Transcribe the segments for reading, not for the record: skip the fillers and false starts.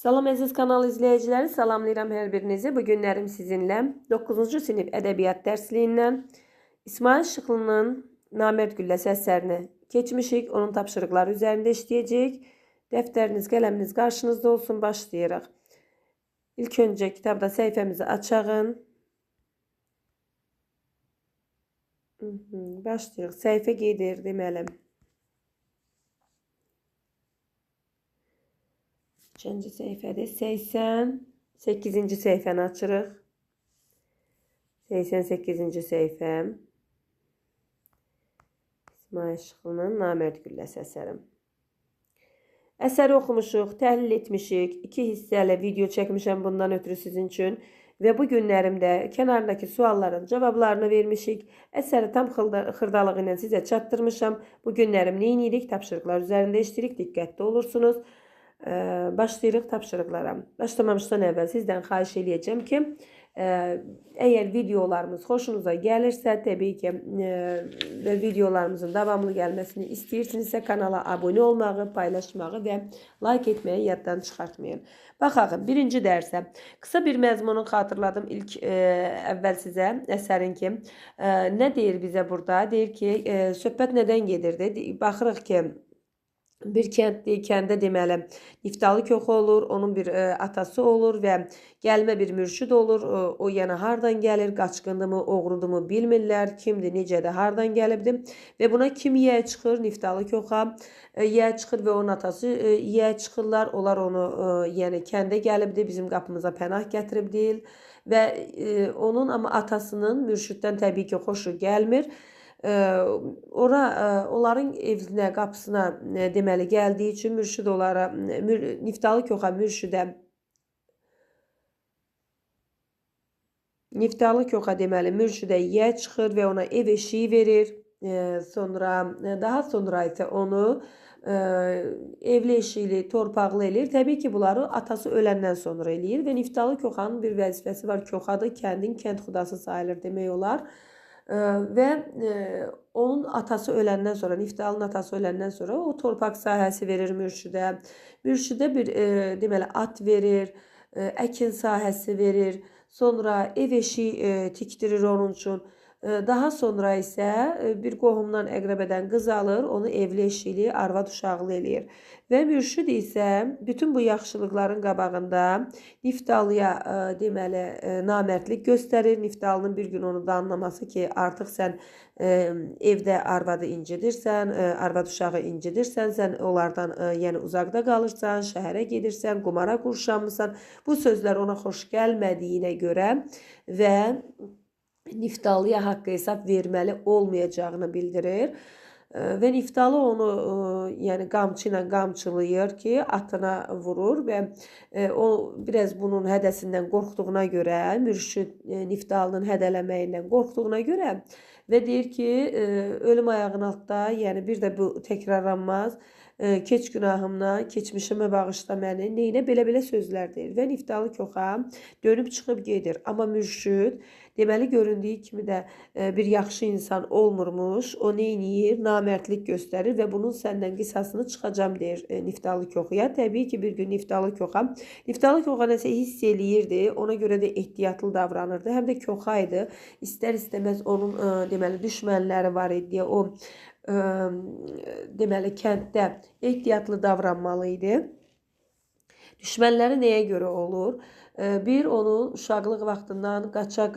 Salam əziz kanal izləyiciləri, salamlayıram hər birinizi. Bu günlərim sizinlə 9-cu sinif ədəbiyyat dərsliyindən İsmayıl Şıxlının Namərd Gülləsi əsərini keçmişik. Onun tapşırıqları üzərində işləyəcəyik. Dəftəriniz, qələminiz qarşınızda olsun, başlayırıq. İlk öncə kitabda səhifəmizi açağın. Başlayırıq. Səhifə gedir deməli. Üçüncü səhifədir. 88-ci səhifəni açırıq. 88-ci səhifə. İsmayıl Şıxlının Namərd Gülləsi əsəri. Əsəri oxumuşuq, təhlil etmişik. 2 hissəli video çəkmişəm bundan ötürü sizin üçün. Və bu günlərimdə kənarındakı sualların cavablarını vermişik. Əsəri tam xırdalığı ilə sizə çatdırmışam. Bu günlərim nə edirik? Tapşırıqlar üzərində işləyirik. Diqqətli olursunuz. Başlayırıq tapşırıqlara. Başlamamışdan əvvəl sizdən xahiş eləyəcəm ki, əgər videolarımız xoşunuza gəlirsə, təbii ki, və videolarımızın davamlı gəlməsini istəyirsinizsə, kanala abunə olmağı, paylaşmağı və like etməyi yaddan çıxartmayın. Baxaq, birinci dərsə. Qısa bir məzmunu xatırladım ilk əvvəl sizə əsərin ki, nə deyir bizə burada? Deyir ki, söhbət nədən gedirdi? Baxırıq ki, bir kənddir, kəndə deməli Niftalı Koxu olur, onun bir atası olur və gəlmə bir mürşid olur. O yəni hardan gəlir, qaçqındımı, oğrudumı bilmirlər, kimdir, necədir, hardan gəlibdir və buna kim yiyə çıxır? Niftalı Koxa yiyə çıxır və onun atası yiyə çıxırlar. Onlar onu yəni kəndə gəlibdir, bizim qapımıza pənah gətirib deyil və onun amma atasının mürşiddən təbii ki, xoşu gəlmir. Ora onların evinə, qapısına deməli gəldiyi üçün mürşid onlara, Niftalı Koxa mürşidə, Niftalı Koxa deməli mürşidə yiyə çıxır və ona ev eşiyi verir. Sonra, daha sonra isə onu evli eşikli, torpaqlı eləyir. Təbii ki, bunları atası öləndən sonra eləyir və Niftalı Koxanın bir vəzifəsi var. Koxadır, kəndin kənd xudası sayılır demək olar. Və onun atası öləndən sonra, Niftalının atası öləndən sonra o torpaq sahəsi verir mürşidə. Mürşidə bir deməli at verir, əkin sahəsi verir. Sonra ev eşiyi tikdirir onun üçün. Daha sonra isə bir qohumdan, əqrəbədən qız alır, onu evli eşikli, arvad uşaqlı eləyir. Və mürşid isə bütün bu yaxşılıqların qabağında Niftalıya deməli namərdlik göstərir. Niftalının bir gün onu danlaması ki, artıq sən evdə arvadı incidirsən, arvad uşağı incidirsən, sən onlardan yəni uzaqda qalırsan, şəhərə gedirsən, qumara qurşanmısan. Bu sözlər ona xoş gəlmədiyinə görə və Niftalıya haqqı hesab verməli olmayacağını bildirir. Və Niftalı onu yəni qamçı ilə qamçılayır ki, atına vurur və o biraz bunun hədəsindən qorxduğuna görə, mürşid Niftalının hədələməyindən qorxduğuna görə və deyir ki, ölüm ayağın altda, yəni bir də bu təkrarlanmaz, keç günahımla, keçmişimə bağışla məni, neyinə belə-belə sözlər deyir. Və Niftalı Koxa dönüb çıxıb gedir. Amma mürşid, deməli göründüyü kimi də bir yaxşı insan olmurmuş. O neyniyir? Namərdlik göstərir və bunun səndən qisasını çıxacam deyir Niftalı Koxuya. Təbii ki, bir gün Niftalı Koxa, Niftalı Koxa nəsə hiss eləyirdi, ona görə də ehtiyatlı davranırdı. Həm də Koxa idi. İstər-istəməz onun deməli düşmənləri var idi deyə o deməli kənddə ehtiyatlı davranmalı idi. Düşmənləri nəyə görə olur? Bir, onun uşaqlıq vaxtından qaçaq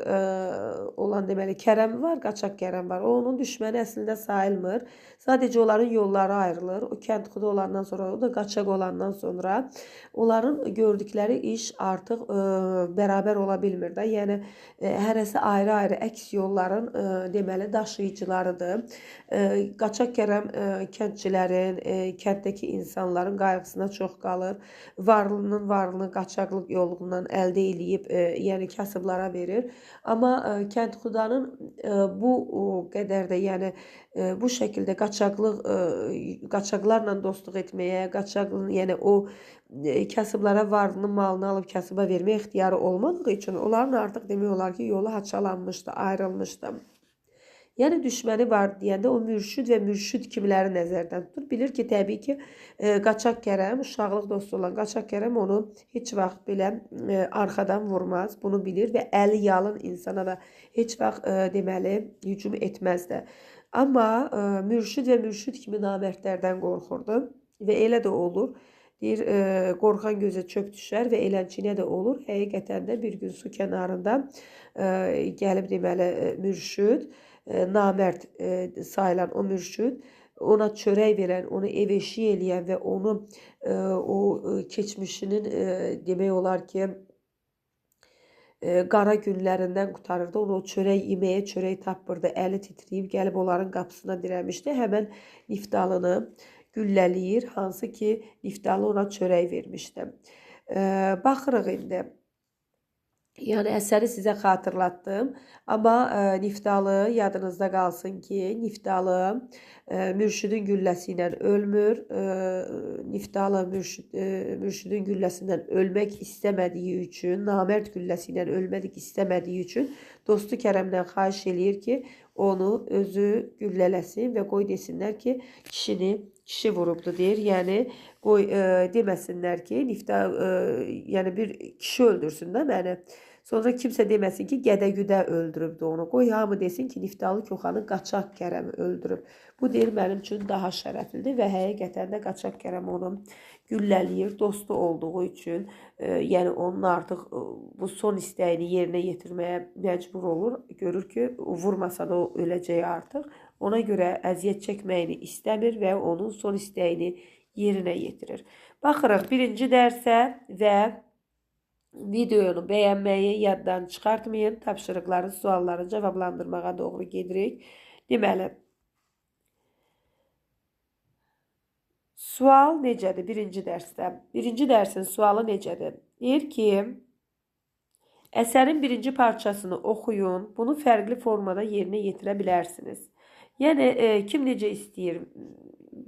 olan deməli Kərəm var, qaçaq Kərəm var. O onun düşməni əslində sayılmır. Sadəcə onların yolları ayrılır. O kənd xudu olandan sonra, o da qaçaq olandan sonra onların gördükləri iş artıq bərabər ola bilmir də. Yəni hərəsi ayrı-ayrı əks yolların deməli daşıyıcılarıdır. Qaçaq Kərəm kəndçilərin, kənddəki insanların qayğısına çox qalır. Varlının varlını qaçaqlıq yolundan əldə eləyib, yəni kasıblara verir. Amma kənd xudanın bu qədər də, yəni bu şəkildə qaçaqlıq, qaçaqlarla dostluq etməyə, qaçaqlığın, yəni o kasıblara varlının malını alıb kasıba verməyə ixtiyarı olmadığı üçün onların artıq demək olar ki, yolu haçalanmışdı, ayrılmışdı. Yəni düşməni var deyəndə o mürşid və mürşid kimiləri nəzərdən tutur. Bilir ki, təbii ki, Qaçaq Kərəm, uşaqlıq dostu olan Qaçaq Kərəm onu heç vaxt belə arxadan vurmaz. Bunu bilir və əli yalın insana da heç vaxt deməli hücum etməz də. Amma mürşid və mürşid kimi namərdlərdən qorxurdu və elə də olur. Deyir, qorxan gözə çöp düşər və elənçinə də olur. Həqiqətən də bir gün su kənarında gəlib deməli mürşid, namərd sayılan o mürşid, ona çörək verən, onu ev eşiyi eləyən və onu o keçmişinin demək olar ki, qara günlərindən qurtarırdı. Onu o çörək yeməyə çörək tapmırdı. Əli titrəyib gəlib onların qapısına dirəmişdi. Həmən Niftalını güllələyir, hansı ki Niftalı ona çörək vermişdi. Baxırıq indi. Yəni əsəri sizə xatırlatdım. Amma Niftalı yadınızda qalsın ki, Niftalı mürşidin gülləsi ilə ölmür. Niftalı mürşidin gülləsindən ölmək istəmədiyi üçün, namərd gülləsi ilə ölmək istəmədiyi üçün dostu Kərəmdən xahiş eləyir ki, onu özü güllələsin və qoy desinlər ki, kişini kişi vurubdu deyir. Yəni qoy deməsinlər ki, Nifta yəni bir kişi öldürsün də məni. Sonra kimsə deməsin ki, gədə-güdə öldürübdü onu. Qoy hamı desin ki, Niftalı Koxanı Qaçaq Kərəm öldürüb. Bu deyir mənim üçün daha şərəflidir və həqiqətən də Qaçaq Kərəm onu güllələyir dostu olduğu üçün. Yəni onun artıq bu son istəyini yerinə yetirməyə məcbur olur. Görür ki, vurmasa da o öləcək artıq. Ona görə əziyyət çəkməyini istəmir və onun son istəyini yerinə yetirir. Baxırıq birinci dərsə və videonu bəyənməyi yaddan çıxartmayın. Tapşırıqları, sualları cavablandırmağa doğru gedirik. Deməli, sual necədir birinci dərsdə? Birinci dərsin sualı necədir? Deyir ki, əsərin birinci parçasını oxuyun. Bunu fərqli formada yerinə yetirə bilərsiniz. Yəni, kim necə istəyir?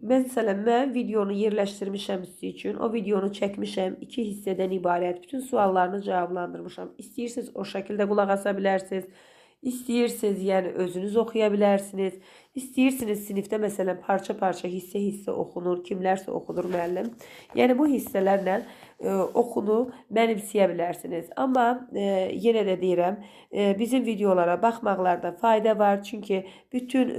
Məsələn, mən videonu yerləşdirmişəm sizin üçün. O videonu çəkmişəm. 2 hissədən ibarət. Bütün suallarını cavablandırmışam. İstəyirsiniz, o şəkildə qulaq asa bilərsiniz. İstəyirsiniz, yəni özünüz oxuya bilərsiniz. İstəyirsiniz, sinifdə məsələn parça-parça, hissə-hissə oxunur, kimlərsə oxudur müəllim. Yəni bu hissələrlə oxunu mənimsəyə bilərsiniz. Amma yenə də deyirəm, bizim videolara baxmaqlarda fayda var. Çünki bütün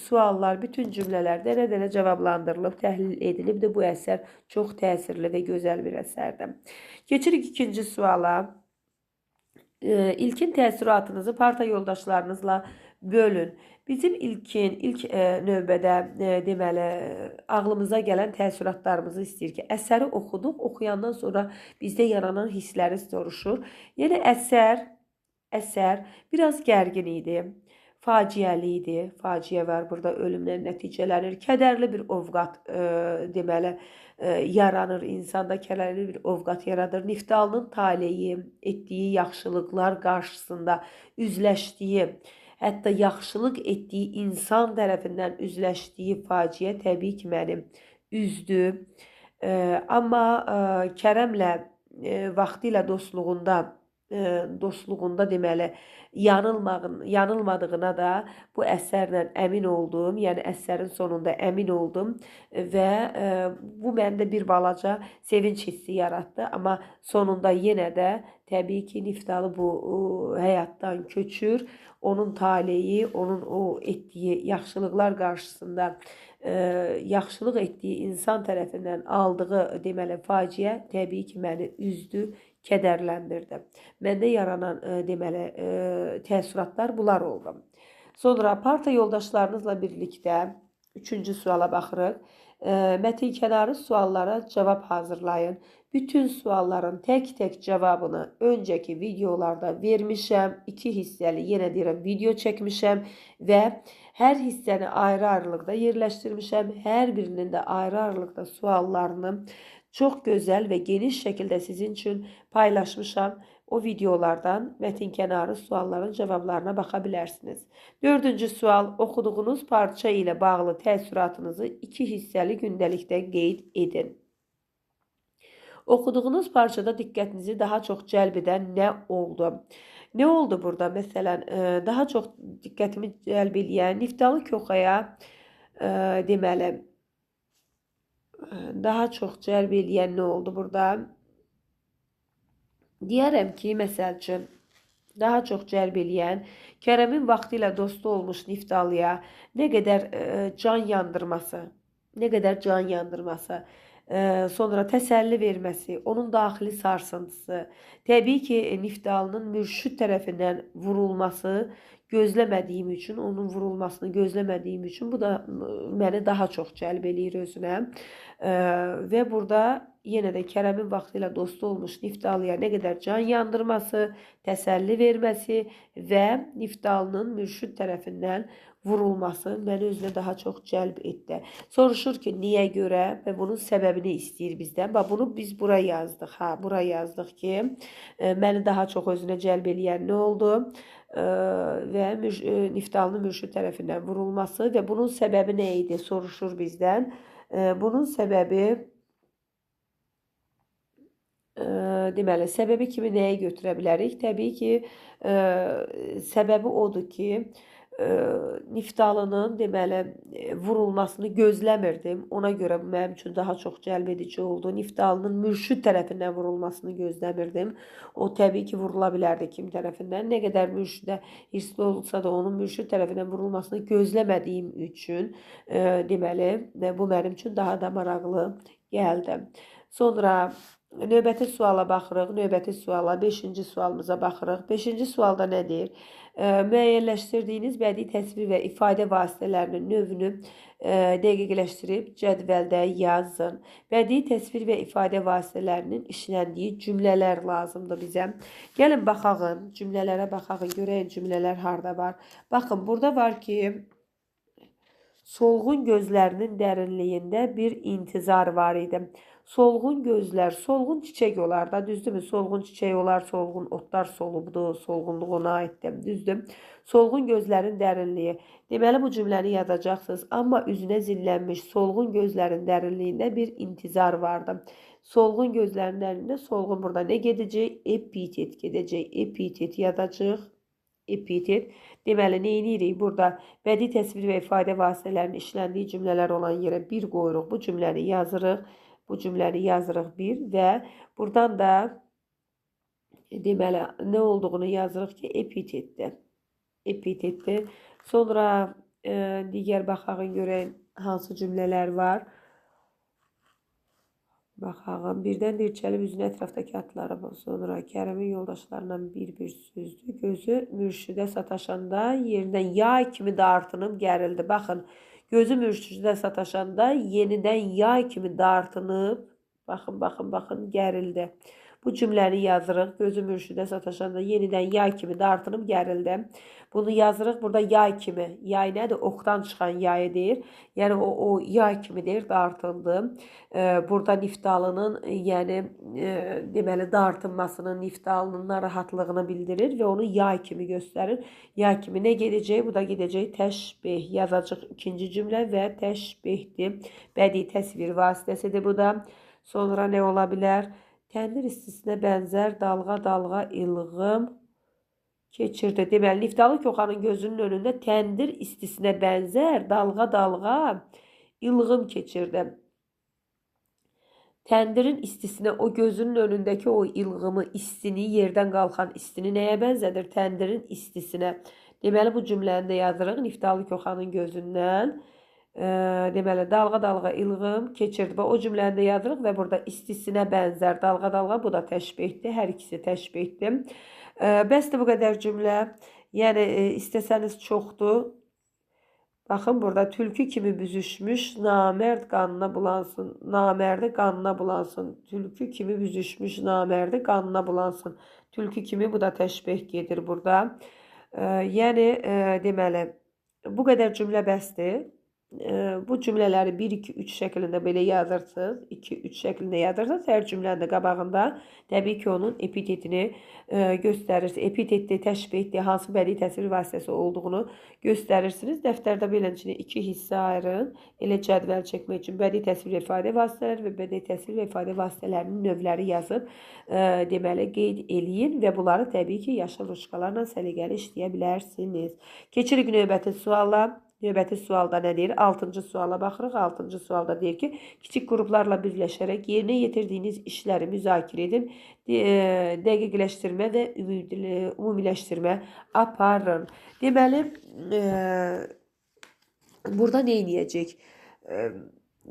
suallar, bütün cümlələr dənə-dənə cavablandırılıb, təhlil edilibdir. Bu əsər çox təsirli və gözəl bir əsərdir. Keçirik ikinci suala. İlkin təəssüratınızı parta yoldaşlarınızla bölün. Bizim ilk növbədə deməli ağlımıza gələn təəssüratlarımızı istəyir ki, əsəri oxuduq, oxuyandan sonra bizdə yaranan hissləri soruşur. Yəni əsər biraz gərgin idi, faciəli idi. Faciə var burada, ölümlə nəticələnir. Kədərli bir ovqat deməli yaranır insanda, kədərli bir ovqat yaradır. Niftalının taleyi, etdiyi yaxşılıqlar qarşısında üzləşdiyi, hətta yaxşılıq etdiyi insan tərəfindən üzləşdiyi faciə təbii ki, məni üzdü. Amma Kərəmlə vaxtilə dostluğunda deməli yanılmadığına da bu əsərlə əmin oldum. Yəni əsərin sonunda əmin oldum və bu məndə bir balaca sevinç hissi yaratdı. Amma sonunda yenə də təbii ki, Niftalı bu həyatdan köçür. Onun taleyi, onun o etdiyi yaxşılıqlar qarşısında yaxşılıq etdiyi insan tərəfindən aldığı deməli faciə təbii ki, məni üzdü, kədərləndirdi. Məndə yaranan deməli təəssüratlar bunlar oldu. Sonra parta yoldaşlarınızla birlikdə üçüncü suala baxırıq. Mətin kənarı suallara cavab hazırlayın. Bütün sualların tək-tək cavabını öncəki videolarda vermişəm. 2 hissəli, yenə deyirəm, video çəkmişəm və hər hissəni ayrı-ayrılıqda yerləşdirmişəm. Hər birinin də ayrı-ayrılıqda suallarını çox gözəl və geniş şəkildə sizin üçün paylaşmışam. O videolardan mətin kənarı sualların cavablarına baxa bilərsiniz. Dördüncü sual, oxuduğunuz parça ilə bağlı təəssüratınızı 2 hissəli gündəlikdə qeyd edin. Oxuduğunuz parçada diqqətinizi daha çox cəlb edən nə oldu? Nə oldu burada? Məsələn, daha çox diqqətimi cəlb eləyən Niftalı Koxaya deməli, daha çox cəlb eləyən nə oldu burada? Deyərəm ki, məsəl üçün, daha çox cəlb eləyən Kərəmin vaxtı ilə dostu olmuş Niftalıya nə qədər can yandırması, nə qədər can yandırması, sonra təsəlli verməsi, onun daxili sarsıntısı, təbii ki, Niftalının mürşid tərəfindən vurulması gözləmədiyim üçün, onun vurulmasını gözləmədiyim üçün bu da məni daha çox cəlb eləyir özünə. Və burada yenə də Kərəmin vaxtı ilə dostu olmuş Niftalıya nə qədər can yandırması, təsəlli verməsi və Niftalının mürşid tərəfindən vurulması məni özünə daha çox cəlb etdi. Soruşur ki, niyə görə və bunun səbəbini istəyir bizdən. Bax, bunu biz bura yazdıq. Ha, bura yazdıq ki, məni daha çox özünə cəlb eləyən nə oldu? Və Niftalının mürşid tərəfindən vurulması və bunun səbəbi nə idi? Soruşur bizdən. Bunun səbəbi, deməli, səbəbi kimi nəyə götürə bilərik? Təbii ki, səbəbi odur ki, Niftalının deməli, vurulmasını gözləmirdim. Ona görə bu mənim üçün daha çox cəlb edici oldu. Niftalının mürşid tərəfindən vurulmasını gözləmirdim. O təbii ki, vurula bilərdi kim tərəfindən. Nə qədər mürşidə hirsli olsa da onun mürşid tərəfindən vurulmasını gözləmədiyim üçün deməli, bu mənim üçün daha da maraqlı gəldi. Sonra növbəti suala baxırıq. Növbəti suala, 5-ci sualımıza baxırıq. 5-ci sualda nə deyir? Müəyyənləşdirdiyiniz bədii təsvir və ifadə vasitələrinin növünü dəqiqləşdirib cədvəldə yazın. Bədii təsvir və ifadə vasitələrinin işləndiyi cümlələr lazımdır bizə. Gəlin baxağın, cümlələrə baxağın, görəyin cümlələr harda var. Baxın, burada var ki, solğun gözlərinin dərinliyində bir intizar var idi. Solğun gözlər, solğun çiçək olar da, düzdürmü? Solğun çiçək olar, solğun otlar solubdur, solğunluq ona aiddir, düzdür? Solğun gözlərin dərinliyi. Deməli, bu cümləni yazacaqsınız. Amma üzünə zillənmiş solğun gözlərin dərinliyində bir intizar vardı. Solğun gözlərin dərinliyində solğun burada nə gedəcək? Epitet gedəcək. Epitet yazacaq. Epitet. Deməli, nə edirik? Burada bədii təsvir və ifadə vasitələrinin işləndiyi cümlələr olan yerə bir qoyuruq. Bu cümləni yazırıq. Bu cümləni yazırıq bir və buradan da deməli, nə olduğunu yazırıq ki, epitetdir. Epitetdir. Sonra digər baxağın görək hansı cümlələr var. Baxağın. Birdən dirçəlib üzünə ətrafdakı atlara, sonra Kərəmin yoldaşlarından bir-bir süzdü. Gözü mürşidə sataşanda yerindən yay kimi dartınıb gərildi. Baxın, gözü mürşidə sataşanda yenidən yay kimi dartınıb, baxın, baxın, baxın, gərildi. Bu cümləni yazırıq. Gözü mürşidə sataşanda yenidən yay kimi dartınıb gərildi. Bunu yazırıq. Burada yay kimi. Yay nədir? Oxdan çıxan yayı deyir. Yəni o yay kimi deyir, dartıldı. Burada Niftalının, yəni deməli, dartınmasının, Niftalının narahatlığını bildirir və onu yay kimi göstərir. Yay kimi nə gedəcək? Bu da gedəcək təşbih. Yazacaq ikinci cümlə və təşbihdir. Bədii təsvir vasitəsidir bu da. Sonra nə ola bilər? Təndir istisinə bənzər dalğa-dalğa ilğım keçirdi. Deməli, Niftalı Koxanın gözünün önündə təndir istisinə bənzər dalğa-dalğa ilğım keçirdi. Təndirin istisinə, o gözünün önündəki o ilğımı, istini, yerdən qalxan istini nəyə bənzədir? Təndirin istisinə. Deməli, bu cümləni də yazırıq Niftalı Koxanın gözündən. Deməli, dalğa-dalğa ilğım keçirdi. Və o cümləni də yazırıq və burada istisinə bənzər dalğa-dalğa, bu da təşbihdir. Hər ikisi təşbihdir. Bəsdir bu qədər cümlə. Yəni, istəsəniz çoxdur. Baxın, burada tülkü kimi büzüşmüş, namərd qanına bulansın. Namərdi qanına bulansın. Tülkü kimi büzüşmüş, namərdi qanına bulansın. Tülkü kimi, bu da təşbih gedir burada. Yəni, deməli, bu qədər cümlə bəsdir. Bu cümlələri 1, 2, 3 şəklində belə yazırsınız. 2, 3 şəklində yazırsınız. Hər cümlənin də qabağında təbii ki, onun epitetini göstərirsiniz. Epitetdir, təşbihdir, hansı bədii təsvir vasitəsi olduğunu göstərirsiniz. Dəftərdə beləncə 2 hissə ayırın. Elə cədvəl çəkmək üçün bədii təsvir və ifadə vasitələri və bədii təsvir və ifadə vasitələrinin növləri yazıb deməli qeyd eləyin və bunları təbii ki, yaşıl ruçkalarla səliqəli işləyə bilərsiniz. Keçirik növbəti suala. Növbəti sualda nə deyir? 6-cı suala baxırıq. 6-cı sualda deyir ki, kiçik qruplarla birləşərək yerinə yetirdiyiniz işləri müzakirə edin, dəqiqləşdirmə və ümumiləşdirmə aparın. Deməli, burada nə edəcək?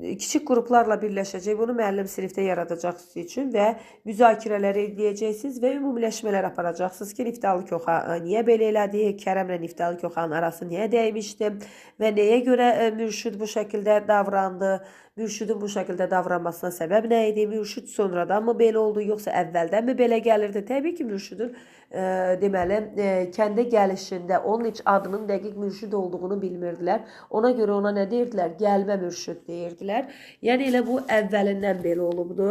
Kiçik qruplarla birləşəcək. Bunu müəllim sinifdə yaradacaq sizin üçün və müzakirələri edəcəksiniz və ümumiləşmələr aparacaqsınız ki, Niftalı Koxa niyə belə elədi, Kərəmlə Niftalı Koxanın arası niyə dəymişdi və nəyə görə mürşid bu şəkildə davrandı, mürşidin bu şəkildə davranmasına səbəb nə idi, mürşid sonradan mı belə oldu, yoxsa əvvəldən mi belə gəlirdi? Təbii ki, mürşidin deməli, kəndə gəlişində onun heç adının dəqiq mürşid olduğunu bilmirdilər. Ona görə ona nə deyirdilər? Gəlmə mürşid deyirdilər. Yəni elə bu əvvəlindən belə olubdu.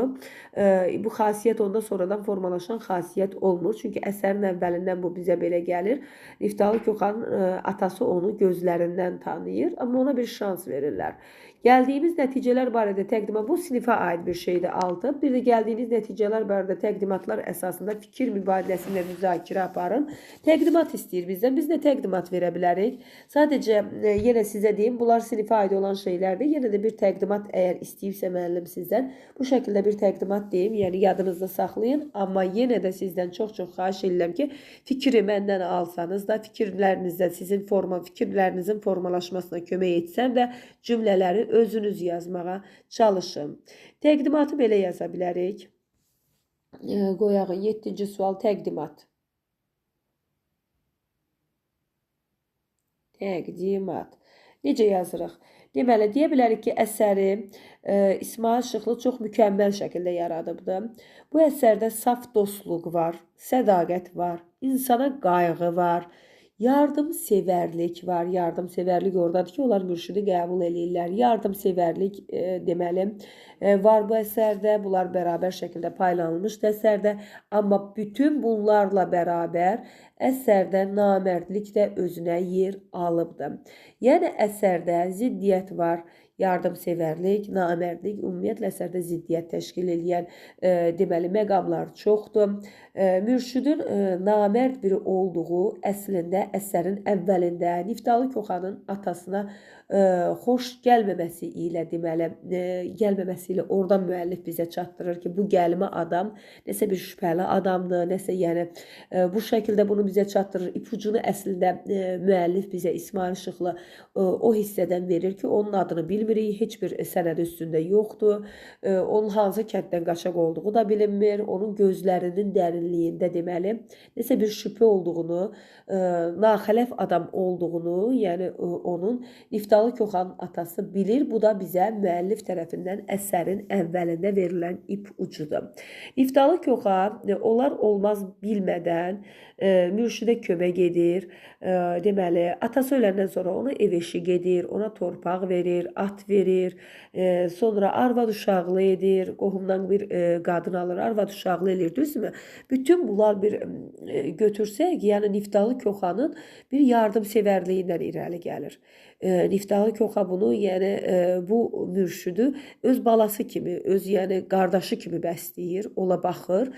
Bu xasiyyət onda sonradan formalaşan xasiyyət olmur. Çünki əsərin əvvəlindən bu bizə belə gəlir. Niftalı Koxanın atası onu gözlərindən tanıyır, amma ona bir şans verirlər. Gəldiyimiz nəticələr barədə təqdimat, bu sinifə aid bir şeydir 6. Bir də gəldiyiniz nəticələr barədə təqdimatlar əsasında fikir mübadiləsində müzakirə aparın. Təqdimat istəyir bizdən. Biz nə təqdimat verə bilərik? Sadəcə yenə sizə deyim, bunlar sinifə aid olan şeylərdir. Yenə də bir təqdimat əgər istəyirsə müəllim sizdən, bu şəkildə bir təqdimat deyim, yəni yadınızda saxlayın. Amma yenə də sizdən çox-çox xahiş edirəm ki, fikri məndən alsanız da, fikirlərinizdə sizin fikirlərinizin formalaşmasına kömək etsəm də cümlələri özünüz yazmağa çalışın. Təqdimatı belə yaza bilərik. Qoyaq 7-ci sual təqdimat. Təqdimat. Necə yazırıq? Deməli, deyə bilərik ki, əsəri İsmayıl Şıxlı çox mükəmməl şəkildə yaradıbdır. Bu əsərdə saf dostluq var, sədaqət var, insana qayğı var, yardımsevərlik var. Yardımsevərlik oradadır ki, onlar mürşidi qəbul eləyirlər. Yardımsevərlik deməli var bu əsərdə. Bunlar bərabər şəkildə paylanılmışdı əsərdə. Amma bütün bunlarla bərabər əsərdə namərdlik də özünə yer alıbdır. Yəni əsərdə ziddiyyət var. Yardımsevərlik, namərdlik, ümumiyyətlə əsərdə ziddiyyət təşkil eləyən deməli məqamlar çoxdur. Mürşidin namərd biri olduğu əslində əsərin əvvəlində Niftalı Koxanın atasına xoş gəlməməsi ilə deməli, gəlməməsi ilə oradan müəllif bizə çatdırır ki, bu gəlmə adam nəsə bir şübhəli adamdır, nəsə yəni bu şəkildə bunu bizə çatdırır. İpucunu əslində müəllif bizə İsmayıl Şıxlı o hissədən verir ki, onun adını bilmir. Heç bir sənədi üstündə yoxdur. Onun hansı kənddən qaçaq olduğu da bilinmir. Onun gözlərinin dərinliyində deməli, nəsə bir şübhə olduğunu, naxələf adam olduğunu, yəni onun Niftalı Koxanın atası bilir. Bu da bizə müəllif tərəfindən əsərin əvvəlində verilən ip ucudur. Niftalı Koxa olar olmaz bilmədən mürşidə kömək edir. Deməli, atası öləndən sonra onu ev eşik edir, ona torpaq verir, at verir, sonra arvad uşaqlı edir, qohumdan bir qadın alır, arvad uşaqlı edir, düzdürmü? Bütün bunlar bir götürsək, yəni Niftalı Koxanın bir yardımsevərliyindən irəli gəlir. Niftalı Koxa bunu, yəni bu mürşüdü öz balası kimi, öz yəni qardaşı kimi bəsləyir, ona baxır.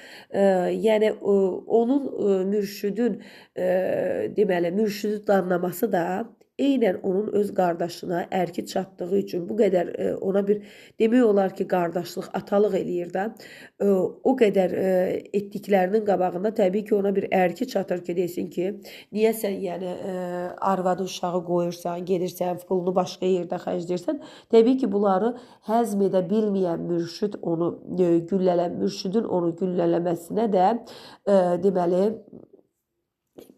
Yəni onun mürşüdün deməli mürşüdü danlaması da eynən onun öz qardaşına ərki çatdığı üçün bu qədər ona bir demək olar ki, qardaşlıq, atalıq eləyir də. O qədər etdiklərinin qabağında təbii ki, ona bir ərki çatır ki, desin ki, niyə sən yəni arvadı uşağı qoyursan, gedirsən, pulunu başqa yerdə xərcləyirsən. Təbii ki, bunları həzm edə bilməyən mürşid onu mürşidin onu güllələməsinə də deməli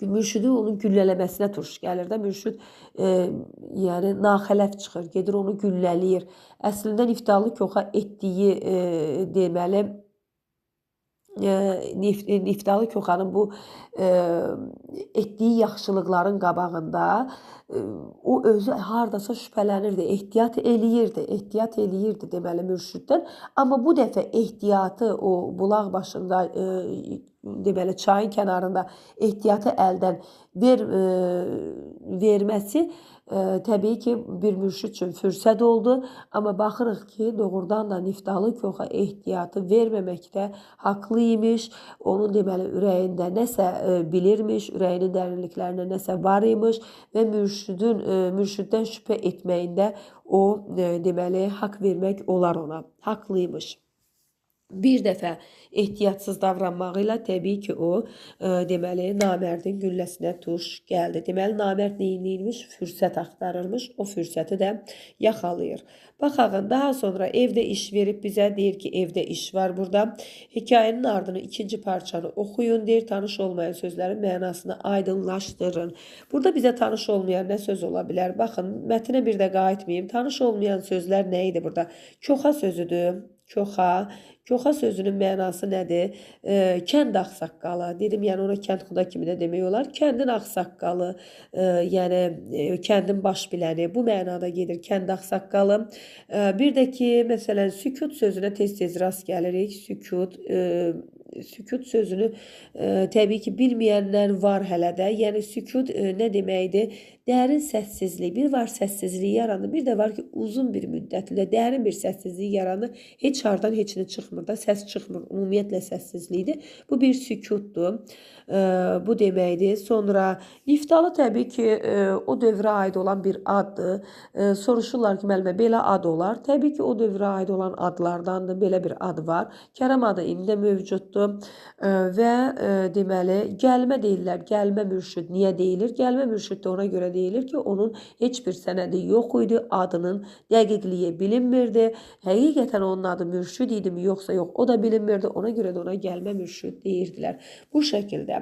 mürşidin onun güllələməsinə tuş gəlir də. Mürşid yəni naxələf çıxır, gedir onu güllələyir. Əslində Niftalı Koxa etdiyi deməli Niftalı Koxanın bu etdiyi yaxşılıqların qabağında o özü hardasa şübhələnirdi, ehtiyat eləyirdi, deməli mürşiddən. Amma bu dəfə ehtiyatı o bulaq başında, deməli çayın kənarında ehtiyatı əldən verməsi təbii ki, bir mürşid üçün fürsət oldu. Amma baxırıq ki, doğrudan da Niftalı Koxa ehtiyatı verməməkdə haqlı imiş. Onun deməli ürəyində nəsə bilirmiş, ürəyinin dərinliklərində nəsə var imiş və mürşiddən şübhə etməyində o deməli haqq vermək olar ona. Haqlıymış. Bir dəfə ehtiyatsız davranmağı ilə təbii ki, o deməli namərdin gülləsinə tuş gəldi. Deməli namərd neyiniymiş? Fürsət axtarırmış. O fürsəti də yaxalayır. Baxaq, daha sonra evdə iş verib bizə, deyir ki, evdə iş var burada. Hekayənin ardını ikinci parçanı oxuyun, deyir, tanış olmayan sözlərin mənasını aydınlaşdırın. Burada bizə tanış olmayan nə söz ola bilər? Baxın, mətinə bir də qayıtmayayım. Tanış olmayan sözlər nə idi burada? Koxa sözüdür. Koxa. Koxa sözünün mənası nədir? Kənd ağsaqqalı. Dedim, yəni ona kənd xuda kimi də demək olar. Kəndin ağsaqqalı, yəni kəndin baş biləni. Bu mənada gedir kənd ağsaqqalı. Bir də ki, məsələn, sükut sözünə tez-tez rast gəlirik. Sükut. Sükut sözünü təbii ki, bilməyənlər var hələ də. Yəni sükut nə deməkdir? Dərin səssizlik. Bir var səssizlik yaranır, bir də var ki, uzun bir müddətlə dərin bir səssizlik yaranır. Heç hardan heç nə çıxmır da, səs çıxmır. Ümumiyyətlə səssizlikdir. Bu bir sükutdur. Bu deməkdir. Sonra Niftalı təbii ki, o dövrə aid olan bir addır. Soruşurlar ki, müəllimə, belə ad olar. Təbii ki, o dövrə aid olan adlardandır. Belə bir ad var. Kərəm adı indi də mövcuddur. Və deməli, gəlmə deyirlər. Gəlmə mürşid niyə deyilir? Gəlmə mürşid də ona görə deyilir ki, onun heç bir sənədi yox idi, adının dəqiqliyi bilinmirdi. Həqiqətən onun adı mürşid idimi, yoxsa yox, o da bilinmirdi. Ona görə də ona gəlmə mürşid deyirdilər. Bu şəkildə.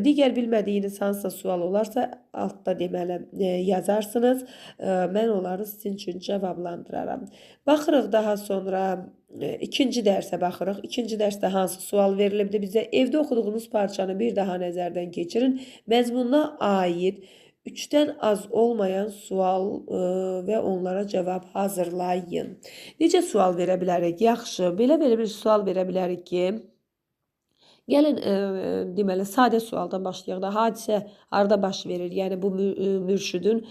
Digər bilmədiyiniz hansısa sual olarsa, altda deməli yazarsınız. Mən onları sizin üçün cavablandıraram. Baxırıq daha sonra ikinci dərsə baxırıq. İkinci dərsdə hansı sual verilibdir bizə? Evdə oxuduğunuz parçanı bir daha nəzərdən keçirin. Məzmununa aid 3-dən az olmayan sual və onlara cavab hazırlayın. Necə sual verə bilərik? Yaxşı, belə bir sual verə bilərik ki, gəlin, deməli, sadə sualdan başlayaq da. Hadisə harda baş verir? Yəni, bu mürşidin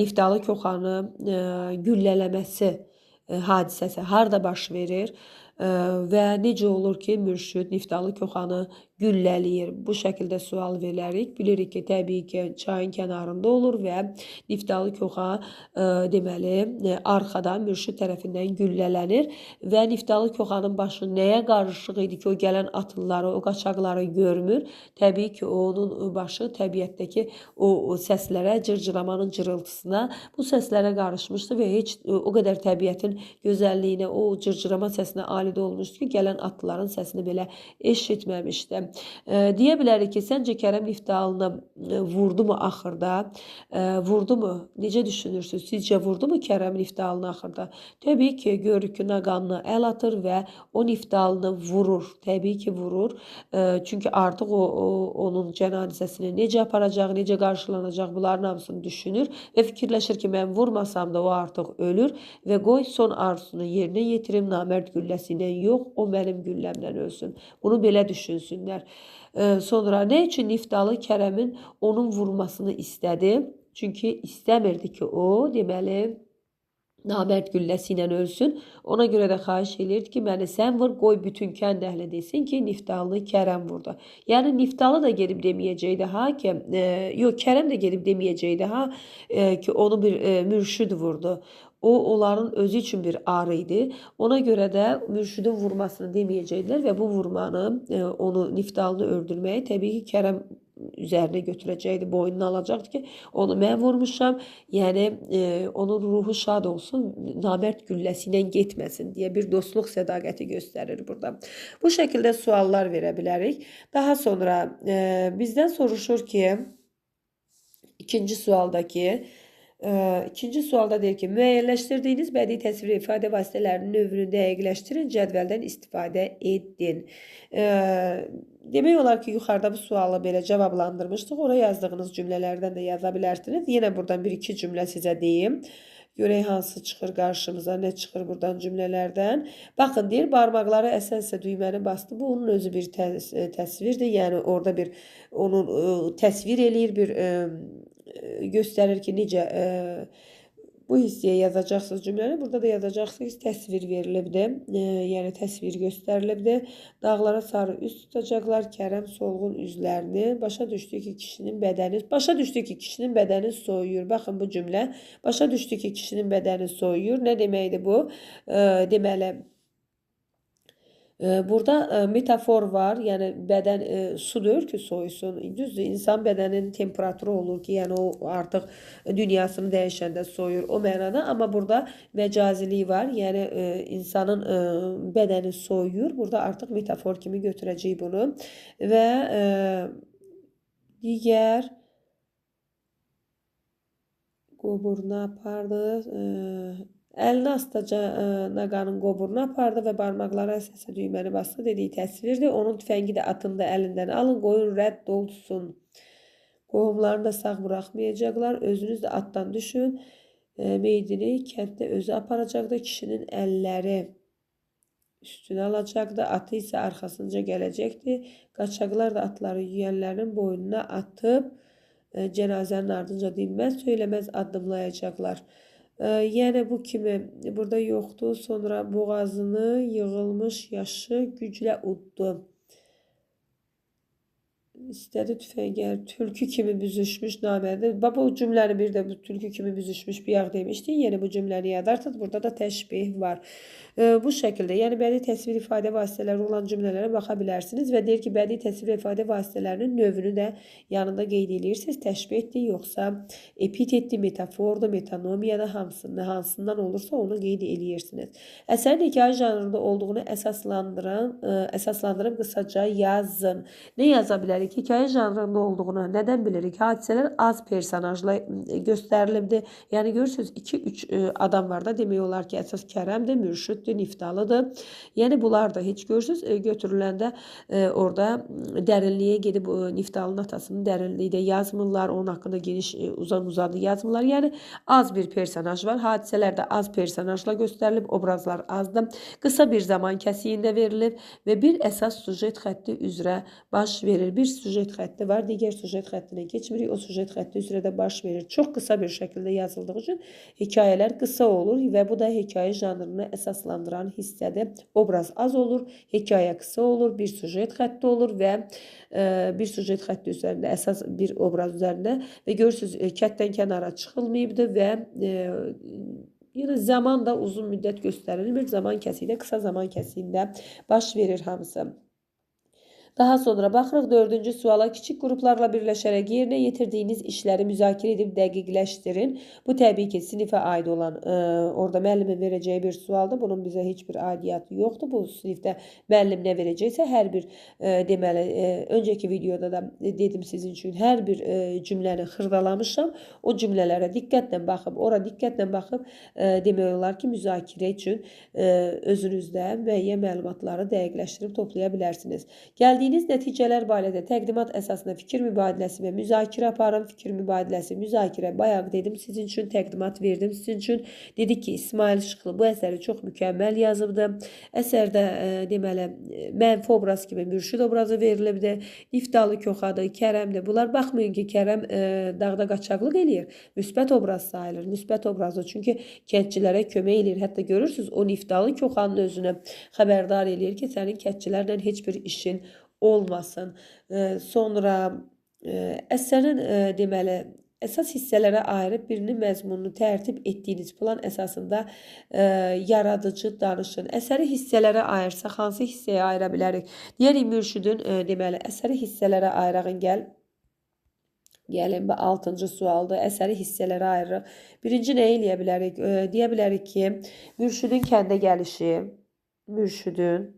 Niftalı Koxanı güllələməsi hadisəsi harda baş verir və necə olur ki, mürşid Niftalı Koxanı güllələyir? Bu şəkildə sual verərik. Bilirik ki, təbii ki, çayın kənarında olur və Niftalı Koxa deməli, arxadan mürşid tərəfindən güllələnir və Niftalı Koxanın başı nəyə qarışıq idi ki, o gələn atlıları, o qaçaqları görmür. Təbii ki, onun başı təbiətdəki o səslərə, cırcıramanın cırıltısına, bu səslərə qarışmışdı və heç o qədər təbiətin gözəlliyinə, o cırcırama səsinə alidə olmuşdu ki, gələn atlıların səsini belə eşitməmişdi. Deyə bilərik ki, səncə Kərəm Niftalını vurdu mu axırda? Vurdu mu? Necə düşünürsünüz? Sizcə vurdu mu Kərəm Niftalını axırda? Təbii ki, görürük ki, naqanına əl atır və o Niftalını vurur. Təbii ki, vurur. Çünki artıq onun cənazəsini necə aparacaq, necə qarşılanacaq, bunların hamısını düşünür və fikirləşir ki, mən vurmasam da o artıq ölür və qoy son arzusunu yerinə yetirim, namərd gülləsi ilə yox, o mənim gülləmlə ölsün. Bunu belə düşünsünlər. Sonra nə üçün Niftalı Kərəmin onun vurmasını istədi? Çünki istəmirdi ki, o, deməli, namərd gülləsi ilə ölsün. Ona görə də xahiş eləyirdi ki, məni sən vur, qoy bütün kənd əhli desin ki, Niftalını Kərəm vurdu. Yəni, Niftalı da gedib deməyəcəkdi ha ki, yox, Kərəm də gedib deməyəcəkdi ha ki, onu bir mürşid vurdu. O, onların özü üçün bir arı idi. Ona görə də mürşidin vurmasını deməyəcəkdilər və bu vurmanı, onu Niftalını öldürməyi təbii ki, Kərəm üzərinə götürəcəkdi, boynuna alacaqdı ki, onu mən vurmuşam, yəni onun ruhu şad olsun, namərd gülləsi ilə getməsin deyə bir dostluq sədaqəti göstərir burada. Bu şəkildə suallar verə bilərik. Daha sonra bizdən soruşur ki, ikinci sualdakı, İkinci sualda deyir ki, müəyyənləşdirdiyiniz bədii təsvir ifadə vasitələrinin növünü dəqiqləşdirin, cədvəldən istifadə edin. Demək olar ki, yuxarıda bu sualı belə cavablandırmışdıq. Ora yazdığınız cümlələrdən də yaza bilərsiniz. Yenə buradan bir-iki cümlə sizə deyim. Görək hansı çıxır qarşımıza, nə çıxır buradan cümlələrdən. Baxın, deyir, barmaqları əsə-əsə düyməni bastı. Bu, onun özü bir təsvirdir. Yəni, orada bir onun təsvir eləyir, bir göstərir ki, necə bu hissəyə yazacaqsınız cümləni. Burada da yazacaqsınız, təsvir verilibdir. Yəni, təsvir göstərilibdir. Dağlara sarı üz tutacaqlar, Kərəm solğun üzlərini. Başa düşdü ki, kişinin bədəni, başa düşdü ki, kişinin bədəni soyuyur. Baxın, bu cümlə. Başa düşdü ki, kişinin bədəni soyuyur. Nə deməkdir bu? Deməli, burada metafor var, yəni bədən sudur ki, soyusun. Düzdür, insan bədəninin temperaturu olur ki, yəni o artıq dünyasını dəyişəndə soyur o mənada. Amma burada məcazilik var, yəni insanın bədəni soyuyur. Burada artıq metafor kimi götürəcəyik bunu. Və digər qoburunu apardı. Əlini astaca naqanın qoburunu apardı və barmaqları əsə-əsə düyməni bastı dediyi təsvirdir. Onun tüfəngi də atını da əlindən alın, qoyun rədd olsun. Qohumlarını da sağ buraxmayacaqlar. Özünüz də atdan düşün. Meydini kənddə özü aparacaqdı. Kişinin əlləri üstünə alacaqdı. Atı isə arxasınca gələcəkdi. Qaçaqlar da atları yüyənlərinin boynuna atıb cənazənin ardınca dinməz, söyləməz addımlayacaqlar. Yəni bu kimi burada yoxdur. Sonra boğazını yığılmış yaşı güclə uddu. İstədi tüfəngə, tülkü kimi büzüşmüş namərdə. Bax, bu cümləni bir də bu tülkü kimi büzüşmüş bir yağ demişdik. Yəni bu cümləni yazarsınız. Burada da təşbih var. Bu şəkildə, yəni bədii təsvir ifadə vasitələri olan cümlələrə baxa bilərsiniz və deyir ki, bədii təsvir ifadə vasitələrinin növünü də yanında qeyd edirsiniz. Təşbihdir, yoxsa epitetdir, metafordur, metanomiyadır, hansından olursa onu qeyd edirsiniz. Əsərin hekayə janrında olduğunu əsaslandırıb qısaca yazın. Nə yaza bilərik? Hekayə janrında olduğunu nədən bilirik? Hadisələr az personajla göstərilibdir. Yəni görürsünüz, 2-3 adam var da, demək olar ki, əsas Kərəmdir, Mürşüddür, Niftalıdır. Yəni bunlar da heç görürsünüz, götürüləndə orada dərinliyə gedib Niftalının atasının dərinliyi də yazmırlar, onun haqqında geniş uzan-uzadı yazmırlar. Yəni az bir personaj var. Hadisələr də az personajla göstərilib, obrazlar azdır. Qısa bir zaman kəsiyində verilib və bir əsas sujet xətti üzrə baş verir. Bir sujet xətti var, digər sujet xəttinə keçmirik. O sujet xətti üzrə də baş verir. Çox qısa bir şəkildə yazıldığı üçün hekayələr qısa olur və bu da hekayə janrını əsaslandıran hissədir. Obraz az olur, hekayə qısa olur, bir sujet xətti olur və bir sujet xətti üzərində, əsas bir obraz üzərində və görürsünüz, kətdən kənara çıxılmayıbdır və yəni zaman da uzun müddət göstərilmir. Zaman kəsiyində, qısa zaman kəsiyində baş verir hamısı. Daha sonra baxırıq 4-cü suala. Kiçik qruplarla birləşərək yerinə yetirdiyiniz işləri müzakirə edib dəqiqləşdirin. Bu təbii ki, sinifə aid olan, orada müəllimin verəcəyi bir sualdır. Bunun bizə heç bir aidiyyatı yoxdur. Bu sinifdə müəllim nə verəcəksə, hər bir deməli, öncəki videoda da dedim sizin üçün, hər bir cümləni xırdalamışam. O cümlələrə diqqətlə baxıb, ora diqqətlə baxıb demək olar ki, müzakirə üçün özünüzdə müəyyən məlumatları dəqiqləşdirib toplaya bilərsiniz. Gəldiyiniz nəticələr barədə təqdimat əsasında fikir mübadiləsi və müzakirə aparın. Fikir mübadiləsi, müzakirə bayaq dedim sizin üçün, təqdimat verdim sizin üçün. Dedik ki, İsmail Şıxlı bu əsəri çox mükəmməl yazıbdı. Əsərdə deməli, mənfi obraz kimi mürşid obrazı verilibdi. Niftalı Koxadır, Kərəmdir. Bunlar baxmayın ki, Kərəm dağda qaçaqlıq eləyir. Müsbət obraz sayılır. Müsbət obrazı, çünki kəndçilərə kömək eləyir. Hətta görürsünüz, o Niftalı Koxanın özünü xəbərdar eləyir ki, sənin kəndçilərlə heç bir işin olmasın. Sonra əsərin deməli, əsas hissələrə ayırıb birinin məzmununu tərtib etdiyiniz plan əsasında yaradıcı danışın. Əsəri hissələrə ayırsaq, hansı hissəyə ayıra bilərik? Deyərik, mürşidin deməli, əsəri hissələrə ayırağın gəl. Gəlin, bu 6-cı sualdır. Əsəri hissələrə ayırırıq. Birinci nə eləyə bilərik? Deyə bilərik ki, mürşidin kəndə gəlişi, mürşidin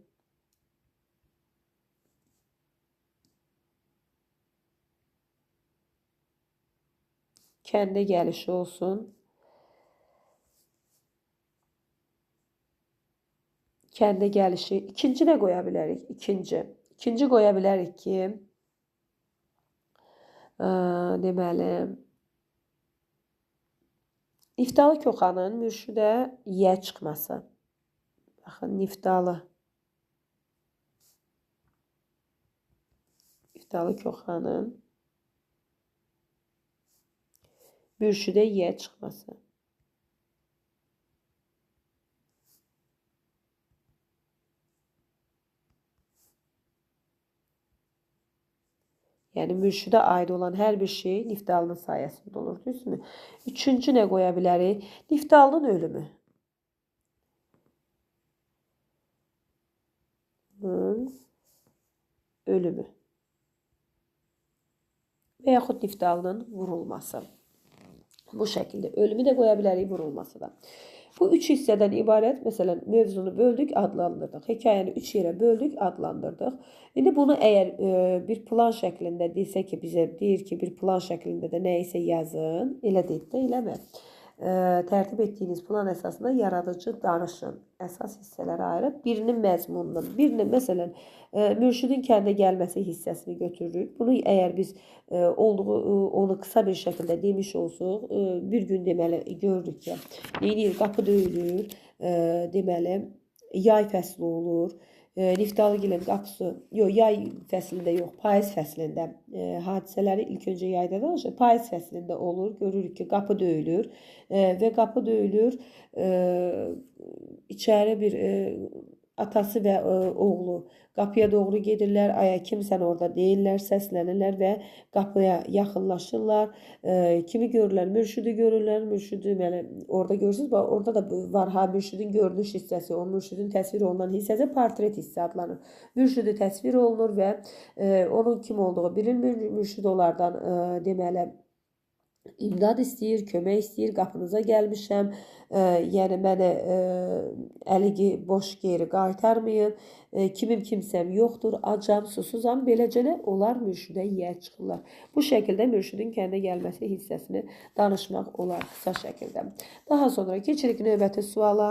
kəndə gəlişi olsun. Kəndə gəlişi. İkinci nə qoya bilərik? İkinci. İkinci qoya bilərik ki, deməli, Niftalı Koxanın mürşüdə yiyə çıxması. Baxın, Niftalı. Niftalı Koxanın mürşüdə yiyə çıxması. Yəni, mürşüdə aid olan hər bir şey Niftalının sayəsində olur, düzdürmü? Üçüncü nə qoya bilərik? Niftalının ölümü. Ölümü. Və yaxud Niftalının vurulması. Bu şəkildə ölümü də qoya bilərik, vurulması da. Bu üç hissədən ibarət, məsələn, mövzunu böldük, adlandırdıq. Hekayəni üç yerə böldük, adlandırdıq. İndi bunu əgər bir plan şəklində desə ki, bizə deyir ki, bir plan şəklində də nə isə yazın, elə deyib də, eləmə. Tərtib etdiyiniz plan əsasında yaradıcı danışın. Əsas hissələrə ayırıb birinin məzmununu, birinin, məsələn, mürşidin kəndə gəlməsi hissəsini götürürük. Bunu əgər biz olduğu, onu qısa bir şəkildə demiş olsuq, bir gün deməli görürük ki, neyinir, qapı döyülür, deməli, yay fəsli olur. Niftalıgilin qapısı, yox, yay fəslində yox, payız fəslində hadisələri ilk öncə yayda danışır. Payız fəslində olur, görürük ki, qapı döyülür və qapı döyülür, içəri bir atası və oğlu qapıya doğru gedirlər, aya kimsən orada deyirlər, səslənirlər və qapıya yaxınlaşırlar. Kimi görürlər? Mürşüdü görürlər. Mürşüdü, yəni, orada görürsünüz, orada da var ha, mürşüdün görünüş hissəsi, o mürşüdün təsvir olunan hissəsi portret hissə adlanır. Mürşüdü təsvir olunur və onun kim olduğu bilinmir. Mürşüd onlardan deməli, imdad istəyir, kömək istəyir, qapınıza gəlmişəm, yəni məni əli boş geri qaytarmayın, kimim kimsəm yoxdur, acam, susuzam, beləcə də onlar mürşüdə yiyə çıxırlar. Bu şəkildə mürşüdün kəndə gəlməsi hissəsini danışmaq olar qısa şəkildə. Daha sonra keçirik növbəti suala.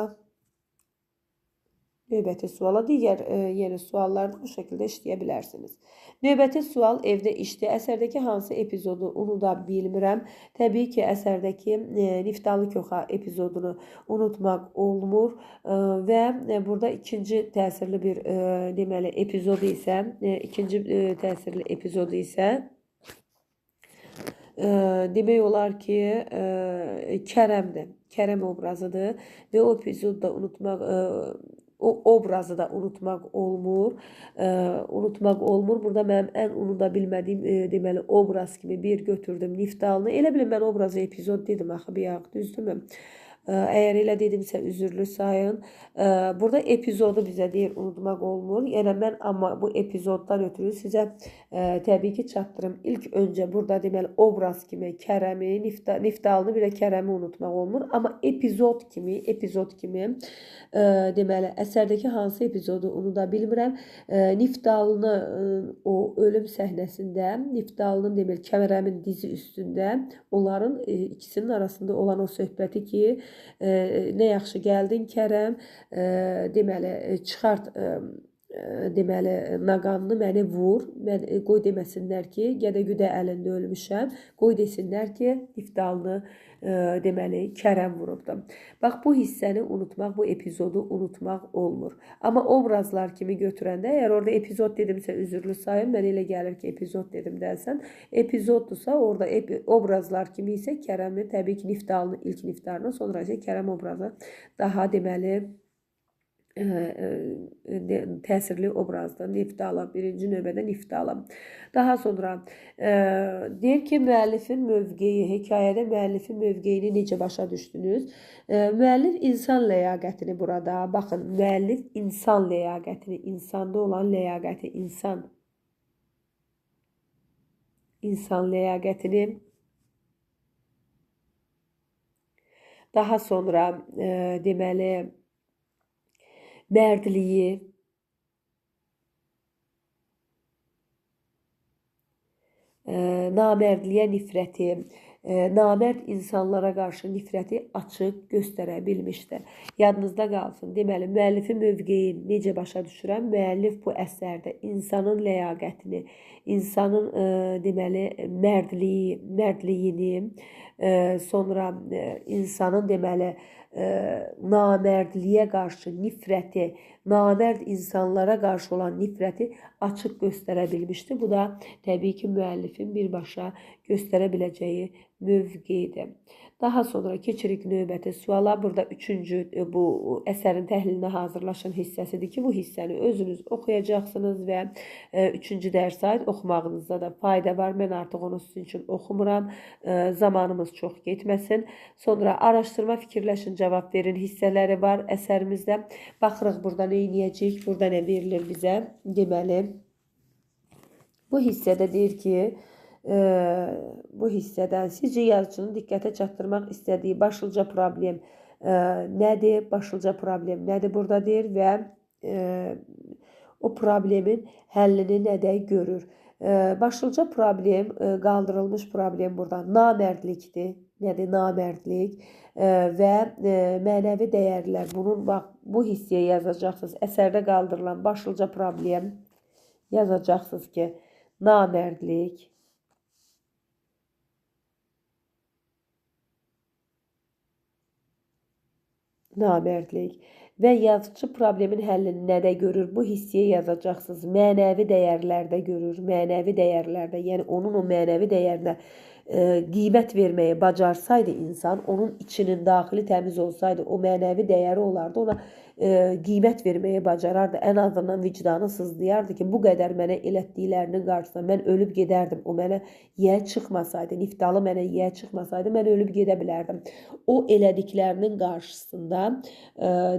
Növbəti suala digər yeni suallarda bu şəkildə işləyə bilərsiniz. Növbəti sual evdə işdi. Əsərdəki hansı epizodu unuda bilmirəm. Təbii ki, əsərdəki Niftalı Koxa epizodunu unutmaq olmur və burada ikinci təsirli bir deməli epizodu isə, ikinci təsirli epizodu isə demək olar ki, Kərəmdir. Kərəm obrazıdır və o epizodu da unutmaq o obrazı da unutmaq olmur. Unutmaq olmur. Burada mənim ən unuda bilmədiyim deməli obraz kimi bir götürdüm Niftalını. Elə bilin mən obrazı epizod dedim axı bir yağ, düzdürmü? Əgər elə dedimsə üzürlü sayın. Burada epizodu bizə deyir unutmaq olmur. Yəni mən amma bu epizoddan ötürü sizə təbii ki çatdırım. İlk öncə burada deməli obraz kimi Kərəmi, Niftalını bir də Kərəmi unutmaq olmur. Amma epizod kimi, deməli əsərdəki hansı epizodu unuda bilmirəm. Niftalını o ölüm səhnəsində, Niftalının deməli Kərəmin dizi üstündə onların ikisinin arasında olan o söhbəti ki, nə yaxşı gəldin Kərəm, deməli çıxart deməli naqanını məni vur, mən qoy deməsinlər ki, gədə-güdə əlində ölmüşəm, qoy desinlər ki, Niftalını deməli Kərəm vurubdu. Bax bu hissəni unutmaq, bu epizodu unutmaq olmur. Amma obrazlar kimi götürəndə, əgər orada epizod dedimsə üzürlü sayın, mən elə gəlir ki, epizod dedim dərsən, epizoddursa orada obrazlar kimi isə Kərəmi təbii ki, Niftalını ilk Niftalını, sonra isə Kərəm obrazı daha deməli təsirli obrazdır. Niftalı, birinci növbədə Niftalı. Daha sonra deyir ki, müəllifin mövqeyi, hekayədə müəllifin mövqeyini necə başa düşdünüz? Müəllif insan ləyaqətini burada, baxın, müəllif insan ləyaqətini, insanda olan ləyaqəti, insan ləyaqətini, daha sonra deməli, mərdliyi, namərdliyə nifrəti, Namərd insanlara qarşı nifrəti açıq göstərə bilmişdi. Yadınızda qalsın. Deməli, müəllifin mövqeyini necə başa düşürəm? Müəllif bu əsərdə insanın ləyaqətini, insanın deməli mərdliyini, sonra insanın deməli namərdliyə qarşı nifrəti, namərd insanlara qarşı olan nifrəti açıq göstərə bilmişdi. Bu da təbii ki, müəllifin birbaşa göstərə biləcəyi mövqeyidir. Daha sonra keçirik növbəti suala. Burada üçüncü bu əsərin təhlilinə hazırlaşın hissəsidir ki, bu hissəni özünüz oxuyacaqsınız və üçüncü dərsə aid oxumağınızda da fayda var. Mən artıq onu sizin üçün oxumuram. Zamanımız çox getməsin. Sonra araşdırma, fikirləşin, cavab verin hissələri var əsərimizdə. Baxırıq burada nə eləyəcəyik, burada nə verilir bizə. Deməli, bu hissədə deyir ki, bu hissədən sizcə yazıçının diqqətə çatdırmaq istədiyi başlıca problem nədir? Başlıca problem nədir burada deyir və o problemin həllini nədə görür? Başlıca problem, qaldırılmış problem burada namərdlikdir. Nədir? Namərdlik və mənəvi dəyərlər. Bunun, bax, bu hissəyə yazacaqsınız. Əsərdə qaldırılan başlıca problem yazacaqsınız ki, namərdlik, namərdlik və yazıçı problemin həllini nədə görür? Bu hissəyə yazacaqsınız. Mənəvi dəyərlərdə görür. Mənəvi dəyərlərdə, yəni onun o mənəvi dəyərinə qiymət verməyi bacarsaydı insan, onun içinin daxili təmiz olsaydı, o mənəvi dəyəri olardı, ona qiymət verməyi bacarardı. Ən azından vicdanı sızlayardı ki, bu qədər mənə elətdiklərinin qarşısında mən ölüb gedərdim. O mənə yiyə çıxmasaydı, Niftalı mənə yiyə çıxmasaydı, mən ölüb gedə bilərdim. O elədiklərinin qarşısında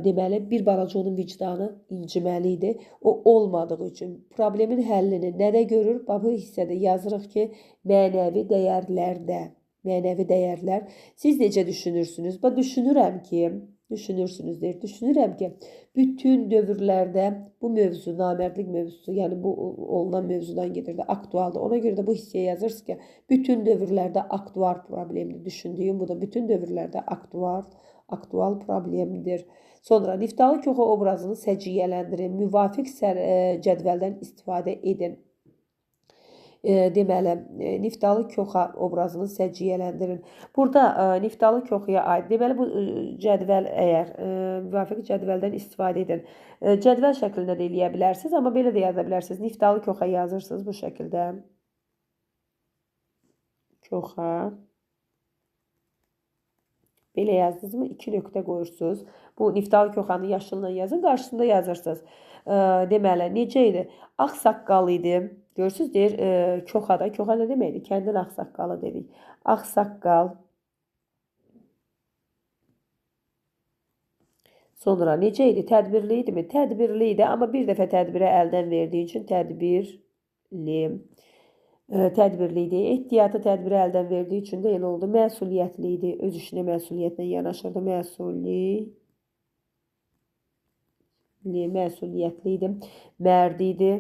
deməli, bir balaca onun vicdanı inciməli idi. O olmadığı üçün problemin həllini nədə görür? Bax, bu hissədə yazırıq ki, mənəvi dəyərlərdə. Mənəvi dəyərlər. Siz necə düşünürsünüz? Bax, düşünürəm ki, düşünürsünüz deyir. Düşünürəm ki, bütün dövrlərdə bu mövzu, namərdlik mövzusu, yəni bu olunan mövzudan gedirdi, aktualdır. Ona görə də bu hissəyə yazırsınız ki, bütün dövrlərdə aktual problemdir. Düşündüyüm bu da bütün dövrlərdə aktual problemdir. Sonra Niftalı Koxa obrazını səciyyələndirin, müvafiq cədvəldən istifadə edin. Deməli, Niftalı Koxa obrazını səciyyələndirin. Burada Niftalı Koxaya aid, deməli, bu cədvəl əgər müvafiq cədvəldən istifadə edin. Cədvəl şəklində də eləyə bilərsiniz, amma belə də yaza bilərsiniz. Niftalı Koxa yazırsınız bu şəkildə. Koxa. Belə yazdınız mı? 2 nöqtə qoyursunuz. Bu Niftalı Koxanı yaşılla yazın, qarşısında yazırsınız. Deməli, necə idi? Ağsaqqal idi. Görürsünüz, deyir, Koxada. Koxa nə deməkdir? Kəndin ağsaqqalı dedik. Ağsaqqal. Sonra necə idi? Tədbirli idimi? Tədbirli idi, amma bir dəfə tədbirə əldən verdiyi üçün tədbirli. Tədbirli idi. Ehtiyatı tədbirə əldən verdiyi üçün də elə oldu. Məsuliyyətli idi. Öz işinə məsuliyyətlə yanaşırdı. Məsuliyyətli idi. Mərd idi.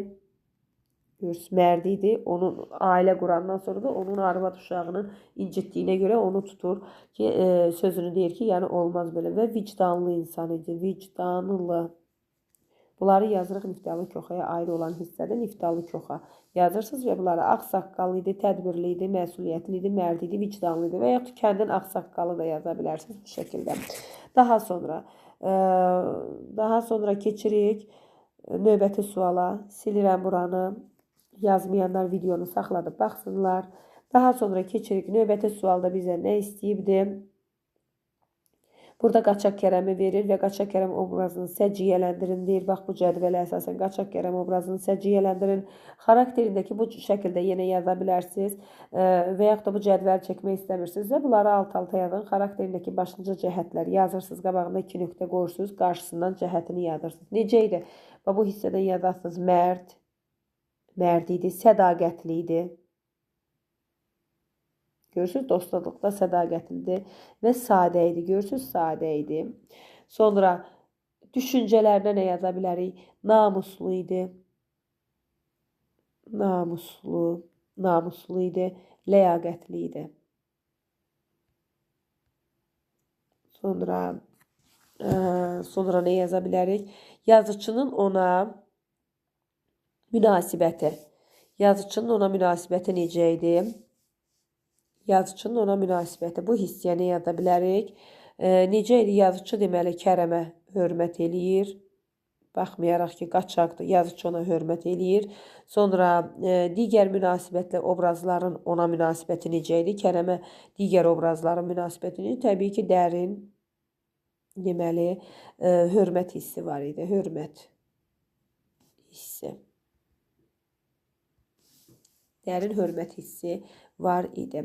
Görürsünüz, mərd idi. Onun ailə qurandan sonra da onun arvad uşağının incitdiyinə görə onu tutur ki, sözünü deyir ki, yəni olmaz belə. Və vicdanlı insan idi. Vicdanlı. Bunları yazırıq Niftalı Koxaya aid olan hissədə Niftalı Koxa yazırsınız və bunları ağsaqqallı idi, tədbirli idi, məsuliyyətli idi, mərd idi, vicdanlı idi və yaxud kəndin ağsaqqalı da yaza bilərsiniz bu şəkildə. Daha sonra keçirik növbəti suala. Silirəm buranı. Yazmayanlar videonu saxladıb baxsınlar. Daha sonra keçirik növbəti sualda bizə nə istəyibdi? Burada Qaçaq Kərəmi verir və Qaçaq Kərəm obrazını səciyyələndirin deyir. Bax, bu cədvələ əsasən Qaçaq Kərəm obrazını səciyyələndirin. Xarakterindəki bu şəkildə yenə yaza bilərsiniz və yaxud da bu cədvəli çəkmək istəmirsinizsə, bunları alt-alta yazın. Xarakterindəki başlıca cəhətlər yazırsınız, qabağında 2 nöqtə qoyursunuz, qarşısından cəhətini yazırsınız. Necə idi? Bax, bu hissədən yazarsınız. Mərd, mərd idi, sədaqətli idi. Görürsünüz, dostluqda sədaqətlidir və sadə idi. Görürsünüz, sadə idi. Sonra düşüncələrinə nə yaza bilərik? Namuslu idi. Namuslu idi, ləyaqətli idi. Sonra sonra nə yaza bilərik? Yazıçının ona münasibəti. Yazıçının ona münasibəti necə idi? Yazıçının ona münasibəti. Bu hissəyə nə yaza bilərik? Necə idi? Yazıçı deməli Kərəmə hörmət eləyir. Baxmayaraq ki, qaçaqdır, yazıçı ona hörmət eləyir. Sonra digər münasibətlə obrazların ona münasibəti necə idi? Kərəmə digər obrazların münasibəti necə? Təbii ki, dərin deməli, hörmət hissi var idi. Hörmət hissi. Dərin hörmət hissi var idi.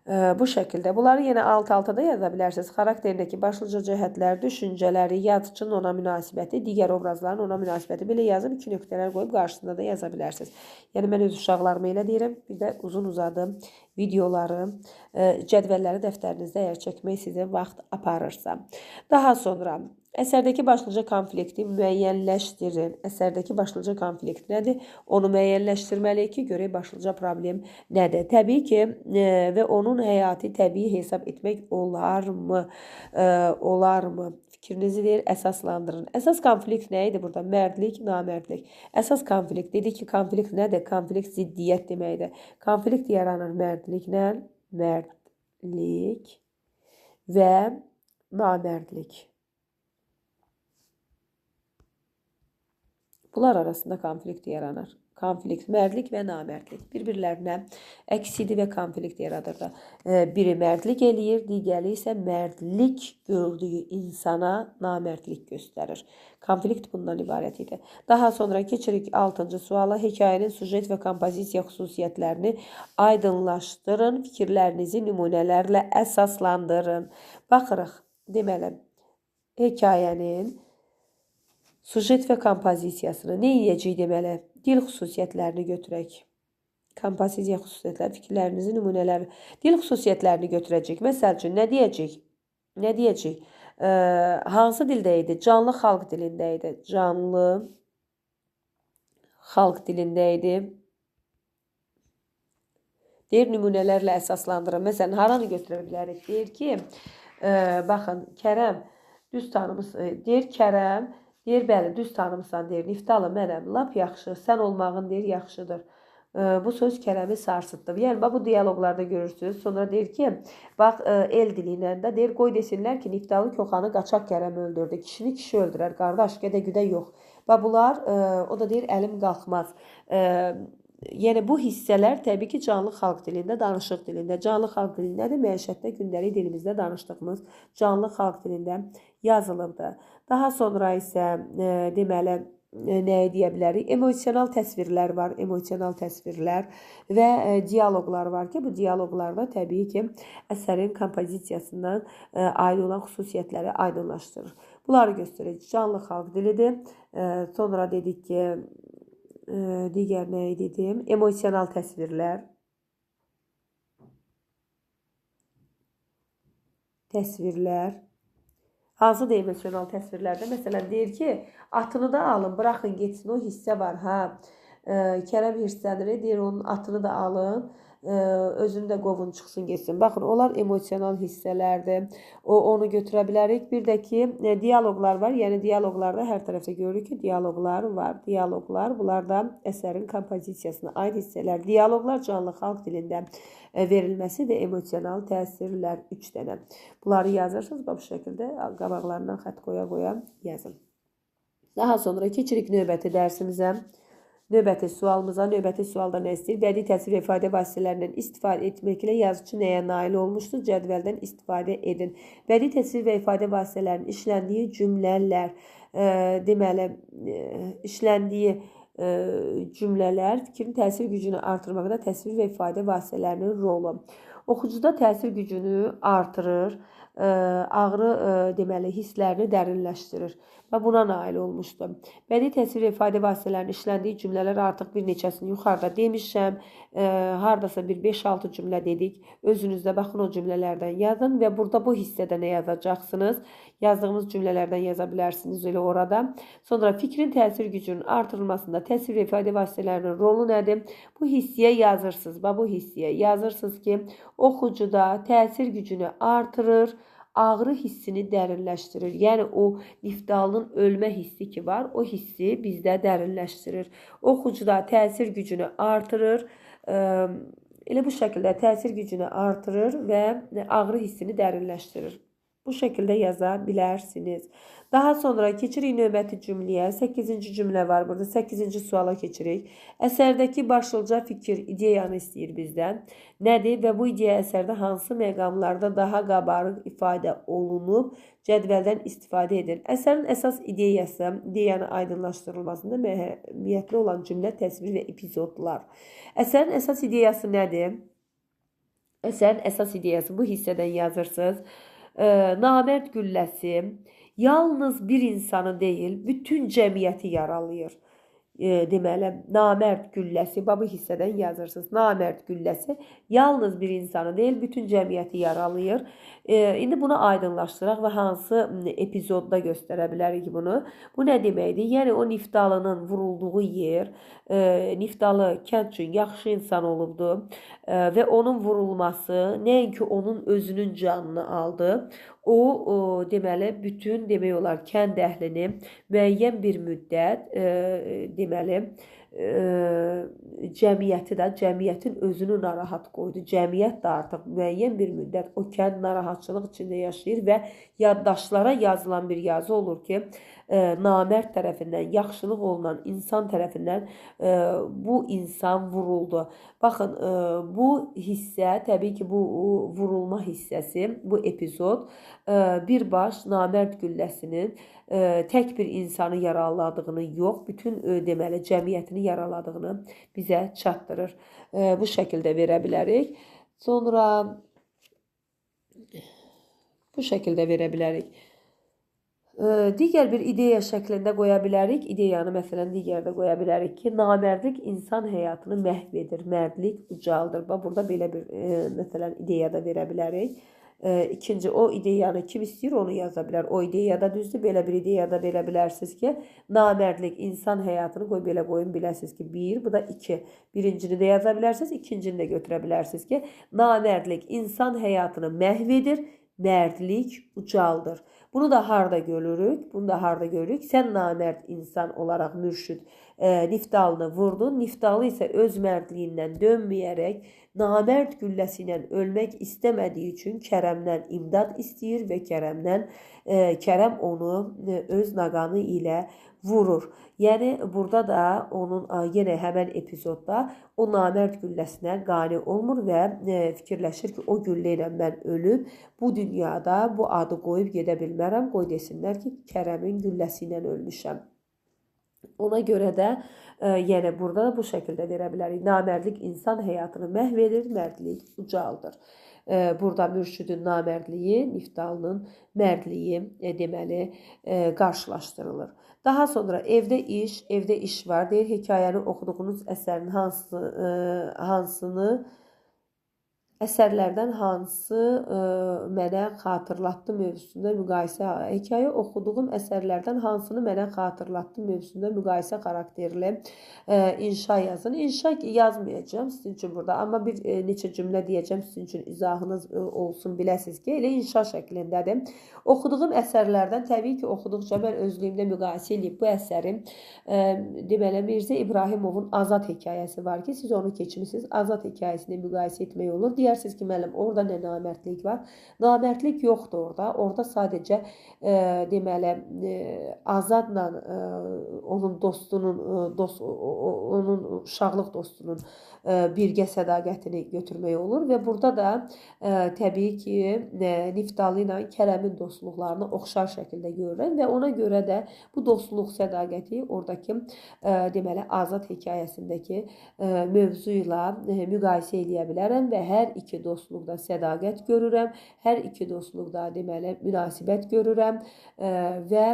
Bu şəkildə. Bunları yenə alt-alta da yaza bilərsiniz. Xarakterindəki başlıca cəhətlər, düşüncələri, yazıçının ona münasibəti, digər obrazların ona münasibəti. Belə yazıb iki nöqtələr qoyub qarşısında da yaza bilərsiniz. Yəni, mən öz uşaqlarıma elə deyirəm. Bir də uzun uzadı videoları, cədvəlləri dəftərinizdə əgər çəkmək sizə vaxt aparırsa. Daha sonra əsərdəki başlıca konflikti müəyyənləşdirin. Əsərdəki başlıca konflikt nədir? Onu müəyyənləşdirməliyik ki, görək başlıca problem nədir? Təbii ki, və onun həyati təbii hesab etmək olarmı? Olarmı? Fikrinizi deyir, əsaslandırın. Əsas konflikt nə idi burada? Mərdlik, namərdlik. Əsas konflikt. Dedik ki, konflikt nədir? Konflikt ziddiyyət deməkdir. Konflikt yaranır mərdliklə, mərdlik və namərdlik. Bunlar arasında konflikt yaranır. Konflikt, mərdlik və namərdlik bir-birlərinə əks idi və konflikt yaradırdı. Biri mərdlik eləyir, digəri isə mərdlik gördüyü insana namərdlik göstərir. Konflikt bundan ibarət idi. Daha sonra keçirik 6-cı suala. Hekayənin sujet və kompozisiya xüsusiyyətlərini aydınlaşdırın, fikirlərinizi nümunələrlə əsaslandırın. Baxırıq, deməli, hekayənin sujet və kompozisiyasını nə edəcəyik deməli? Dil xüsusiyyətlərini götürək. Kompozisiya xüsusiyyətləri, fikirlərinizi, nümunələri. Dil xüsusiyyətlərini götürəcək. Məsəl üçün, nə deyəcək? Nə deyəcək? Hansı dildə idi? Canlı xalq dilində idi. Canlı xalq dilində idi. Deyir, nümunələrlə əsaslandırın. Məsələn, haranı götürə bilərik? Deyir ki, baxın, Kərəm, düz tanımısan, deyir Kərəm, deyir, bəli, düz tanımısan, deyir, Niftalı mənəm, lap yaxşı, sən olmağın, deyir, yaxşıdır. Bu söz Kərəmi sarsıtdı. Yəni, bax, bu diyaloqlarda görürsünüz. Sonra deyir ki, bax, el dili ilə də deyir, qoy desinlər ki, Niftalı koxanı qaçaq Kərəm öldürdü. Kişini kişi öldürər, qardaş, gedə güdə yox. Bax, bunlar, o da deyir, əlim qalxmaz. Yəni, bu hissələr təbii ki, canlı xalq dilində, danışıq dilində, canlı xalq dilində də məişətdə, gündəlik dilimizdə danışdığımız canlı xalq dilində yazılıbdır. Daha sonra isə deməli, nəyi deyə bilərik? Emosional təsvirlər var, emosional təsvirlər və diyaloqlar var ki, bu diyaloqlarda təbii ki, əsərin kompozisiyasından aid olan xüsusiyyətləri aydınlaşdırır. Bunları göstərir. Canlı xalq dilidir. Sonra dedik ki, digər nəyi dedim? Emosional təsvirlər. Təsvirlər. Hansı da emosional təsvirlərdə? Məsələn, deyir ki, atını da alın, bıraxın getsin, o hissə var. Hə, Kərəm hirslənir, deyir, onun atını da alın, özünü də qovun, çıxsın, getsin. Baxın, onlar emosional hissələrdir. Onu götürə bilərik. Bir də ki, diyaloqlar var. Yəni, diyaloqlarda hər tərəfdə görürük ki, diyaloqlar var. Diyaloqlar, bunlar da əsərin kompozisiyasına aid hissələr. Diyaloqlar canlı xalq dilində verilməsi və emosional təsirlər 3 dənə. Bunları yazırsınız, bax, bu şəkildə qabaqlarından xətt qoya-qoya yazın. Daha sonra keçirik növbəti dərsimizə. Növbəti sualımıza, növbəti sualda nə istəyir? Bədii təsvir və ifadə vasitələrindən istifadə etməklə yazıçı nəyə nail olmuşdur? Cədvəldən istifadə edin. Bədii təsvir və ifadə vasitələrinin işləndiyi cümlələr, deməli, işləndiyi cümlələr fikrin təsir gücünü artırmaqda təsvir və ifadə vasitələrinin rolu. Oxucuda təsir gücünü artırır, ağrı deməli, hisslərini dərinləşdirir və buna nail olmuşdu. Bədii təsvir və ifadə vasitələrinin işləndiyi cümlələr artıq bir neçəsini yuxarıda demişəm. Hardasa bir 5-6 cümlə dedik. Özünüzdə baxın o cümlələrdən yazın və burada bu hissədə nə yazacaqsınız? Yazdığımız cümlələrdən yaza bilərsiniz elə orada. Sonra fikrin təsir gücünün artırılmasında təsvir və ifadə vasitələrinin rolu nədir? Bu hissəyə yazırsınız. Bax, bu hissəyə yazırsınız ki, oxucuda təsir gücünü artırır, Ağrı hissini dərinləşdirir. Yəni o Niftalının ölmə hissi ki var, o hissi bizdə dərinləşdirir. Oxucuda təsir gücünü artırır. Elə bu şəkildə təsir gücünü artırır və ağrı hissini dərinləşdirir. Bu şəkildə yaza bilərsiniz. Daha sonra keçirik növbəti cümləyə. 8-ci cümlə var burada. 8-ci suala keçirik. Əsərdəki başlıca fikir, ideyanı istəyir bizdən. Nədir və bu ideya əsərdə hansı məqamlarda daha qabarıq ifadə olunub? Cədvəldən istifadə edin. Əsərin əsas ideyası, ideyanın aydınlaşdırılmasında əhəmiyyətli olan cümlə, təsvir və epizodlar. Əsərin əsas ideyası nədir? Əsərin əsas ideyası bu hissədən yazırsınız. Namərd gülləsi yalnız bir insanı deyil, bütün cəmiyyəti yaralayır. Deməli, namərd gülləsi, bu hissədən yazırsınız. Namərd gülləsi yalnız bir insanı deyil, bütün cəmiyyəti yaralayır. İndi bunu aydınlaşdıraq və hansı epizodda göstərə bilərik bunu. Bu nə deməkdir? Yəni, o Niftalının vurulduğu yer, Niftalı kənd üçün yaxşı insan olubdu və onun vurulması nəinki onun özünün canını aldı, o deməli, bütün, demək olar, kənd əhlini müəyyən bir müddət, deməli, cəmiyyəti də, cəmiyyətin özünü narahat qoydu. Cəmiyyət də artıq müəyyən bir müddət o kənd narahatçılıq içində yaşayır və yaddaşlara yazılan bir yazı olur ki, namərd tərəfindən, yaxşılıq olunan insan tərəfindən bu insan vuruldu. Baxın, bu hissə, təbii ki, bu vurulma hissəsi, bu epizod birbaş namərd gülləsinin tək bir insanı yaraladığını yox, bütün deməli, cəmiyyətini yaraladığını bizə çatdırır. Bu şəkildə verə bilərik. Sonra bu şəkildə verə bilərik. Digər bir ideya şəklində qoya bilərik. İdeyanı məsələn digərdə qoya bilərik ki, namərdlik insan həyatını məhv edir, mərdlik ucaldır. Bax, burada belə bir məsələn ideya da verə bilərik. İkinci, o ideyanı kim istəyir onu yaza bilər. O ideya da düzdür. Belə bir ideya da verə bilərsiniz ki, namərdlik insan həyatını qoy belə qoyun, biləsiniz ki, bir, bu da iki. Birincini də yaza bilərsiniz, ikincini də götürə bilərsiniz ki, namərdlik insan həyatını məhv edir, mərdlik ucaldır. Bunu da harda görürük? Bunu da harda görürük? Sən namərd insan olaraq mürşid Niftalını vurdun. Niftalı isə öz mərdliyindən dönməyərək namərd gülləsi ilə ölmək istəmədiyi üçün Kərəmdən imdad istəyir və Kərəm onu öz naqanı ilə vurur. Yəni, burada da onun yenə həmən epizodda o namərd gülləsinə qane olmur və fikirləşir ki, o güllə ilə mən ölüb, bu dünyada bu adı qoyub gedə bilmərəm, qoy desinlər ki, Kərəmin gülləsi ilə ölmüşəm. Ona görə də, yəni burada da bu şəkildə verə bilərik. Namərdlik insan həyatını məhv edir, mərdlik ucaldır. Burada mürşidin namərdliyi, Niftalının mərdliyi deməli qarşılaşdırılır. Daha sonra evdə iş var. Deyir, hekayəni oxuduğunuz əsərin hansını əsərlərdən hansı mənə xatırlatdı mövzusunda müqayisə, hekayə oxuduğum əsərlərdən hansını mənə xatırlatdı mövzusunda müqayisə xarakterli inşa yazın. İnşa yazmayacağım sizin üçün burada, amma bir neçə cümlə deyəcəm sizin üçün izahınız olsun, biləsiniz ki, elə inşa şəklindədir. Oxuduğum əsərlərdən təbii ki, oxuduqca mən özlüyümdə müqayisə eləyib bu əsəri, deməli, Mirzə İbrahimovun Azad hekayəsi var ki, siz onu keçmişsiniz. Azad hekayəsini müqayisə etmək olur. Deyərsiniz ki, müəllim, orada nə namərdlik var? Namərdlik yoxdur orada. Orada sadəcə deməli, Azadla onun dostunun, onun uşaqlıq dostunun birgə sədaqətini götürmək olur və burada da təbii ki, Niftalı ilə Kərəmin dostluqlarını oxşar şəkildə görürəm və ona görə də bu dostluq sədaqəti oradakı deməli, Azad hekayəsindəki mövzu ilə müqayisə eləyə bilərəm və hər iki dostluqda sədaqət görürəm, hər iki dostluqda deməli, münasibət görürəm və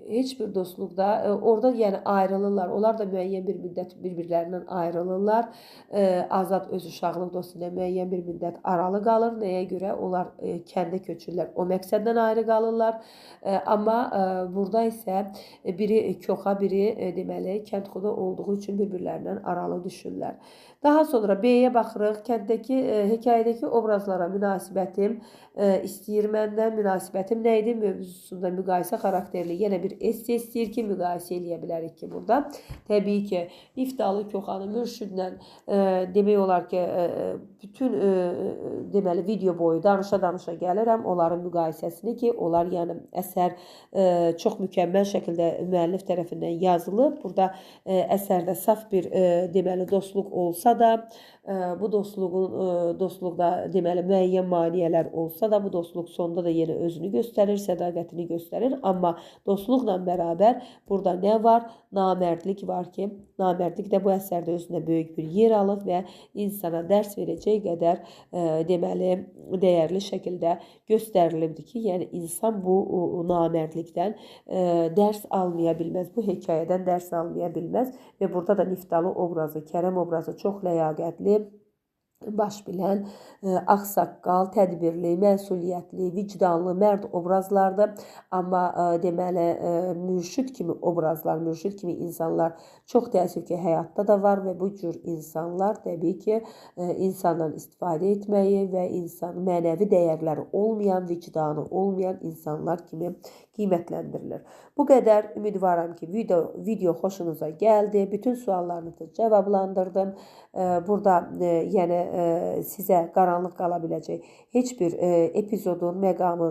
heç bir dostluqda orada yəni ayrılırlar. Onlar da müəyyən bir müddət bir-birlərindən ayrılırlar. Azad öz uşaqlıq dostu ilə müəyyən bir müddət aralı qalır. Nəyə görə? Onlar kəndə köçürlər. O məqsəddən ayrı qalırlar. Amma burada isə biri koxa, biri deməli, kəndxuda olduğu üçün bir-birlərindən aralı düşürlər. Daha sonra B-yə baxırıq. Kənddəki Hekayədəki obrazlara münasibətim istəyir məndən, münasibətim nə idi mövzusunda müqayisə xarakterli yenə bir esse istəyir ki, müqayisə eləyə bilərik ki, burada. Təbii ki, Niftalı Koxanı mürşidlə demək olar ki, bütün deməli video boyu danışa-danışa gəlirəm onların müqayisəsini ki, onlar yəni əsər çox mükəmməl şəkildə müəllif tərəfindən yazılıb. Burada əsərdə saf bir deməli dostluq olsa da, bu dostluğun dostluqda deməli müəyyən maneələr olsa da, bu dostluq sonda da yenə özünü göstərir, sədaqətini göstərir. Amma dostluqla bərabər burada nə var? Namərdlik var ki, namərdlik də bu əsərdə özünə böyük bir yer alıb və insana dərs verəcək qədər deməli dəyərli şəkildə göstərilibdir ki, yəni insan bu namərdlikdən dərs almaya bilməz, bu hekayədən dərs almaya bilməz və burada da Niftalı obrazı, Kərəm obrazı çox ləyaqətli, baş bilən, ağsaqqal, tədbirli, məsuliyyətli, vicdanlı, mərd obrazlardır. Amma deməli mürşid kimi obrazlar, mürşid kimi insanlar çox təəssüf ki, həyatda da var və bu cür insanlar təbii ki, insandan istifadə etməyi və insan mənəvi dəyərləri olmayan, vicdanı olmayan insanlar kimi qiymətləndirilir. Bu qədər. Ümidvaram ki, video xoşunuza gəldi. Bütün suallarınızı cavablandırdım. Burada yəni sizə qaranlıq qala biləcək heç bir epizodun məqamı,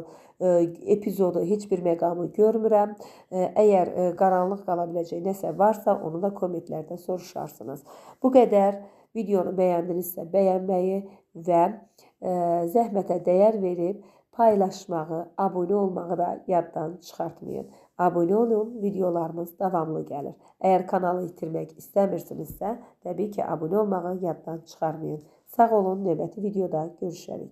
epizodu heç bir məqamı görmürəm. Əgər qaranlıq qala biləcək nəsə varsa, onu da kommentlərdə soruşarsınız. Bu qədər. Videonu bəyəndinizsə bəyənməyi və zəhmətə dəyər verib paylaşmağı, abunə olmağı da yaddan çıxartmayın. Abunə olun, videolarımız davamlı gəlir. Əgər kanalı itirmək istəmirsinizsə, təbii ki, abunə olmağı yaddan çıxarmayın. Sağ olun, növbəti videoda görüşərik.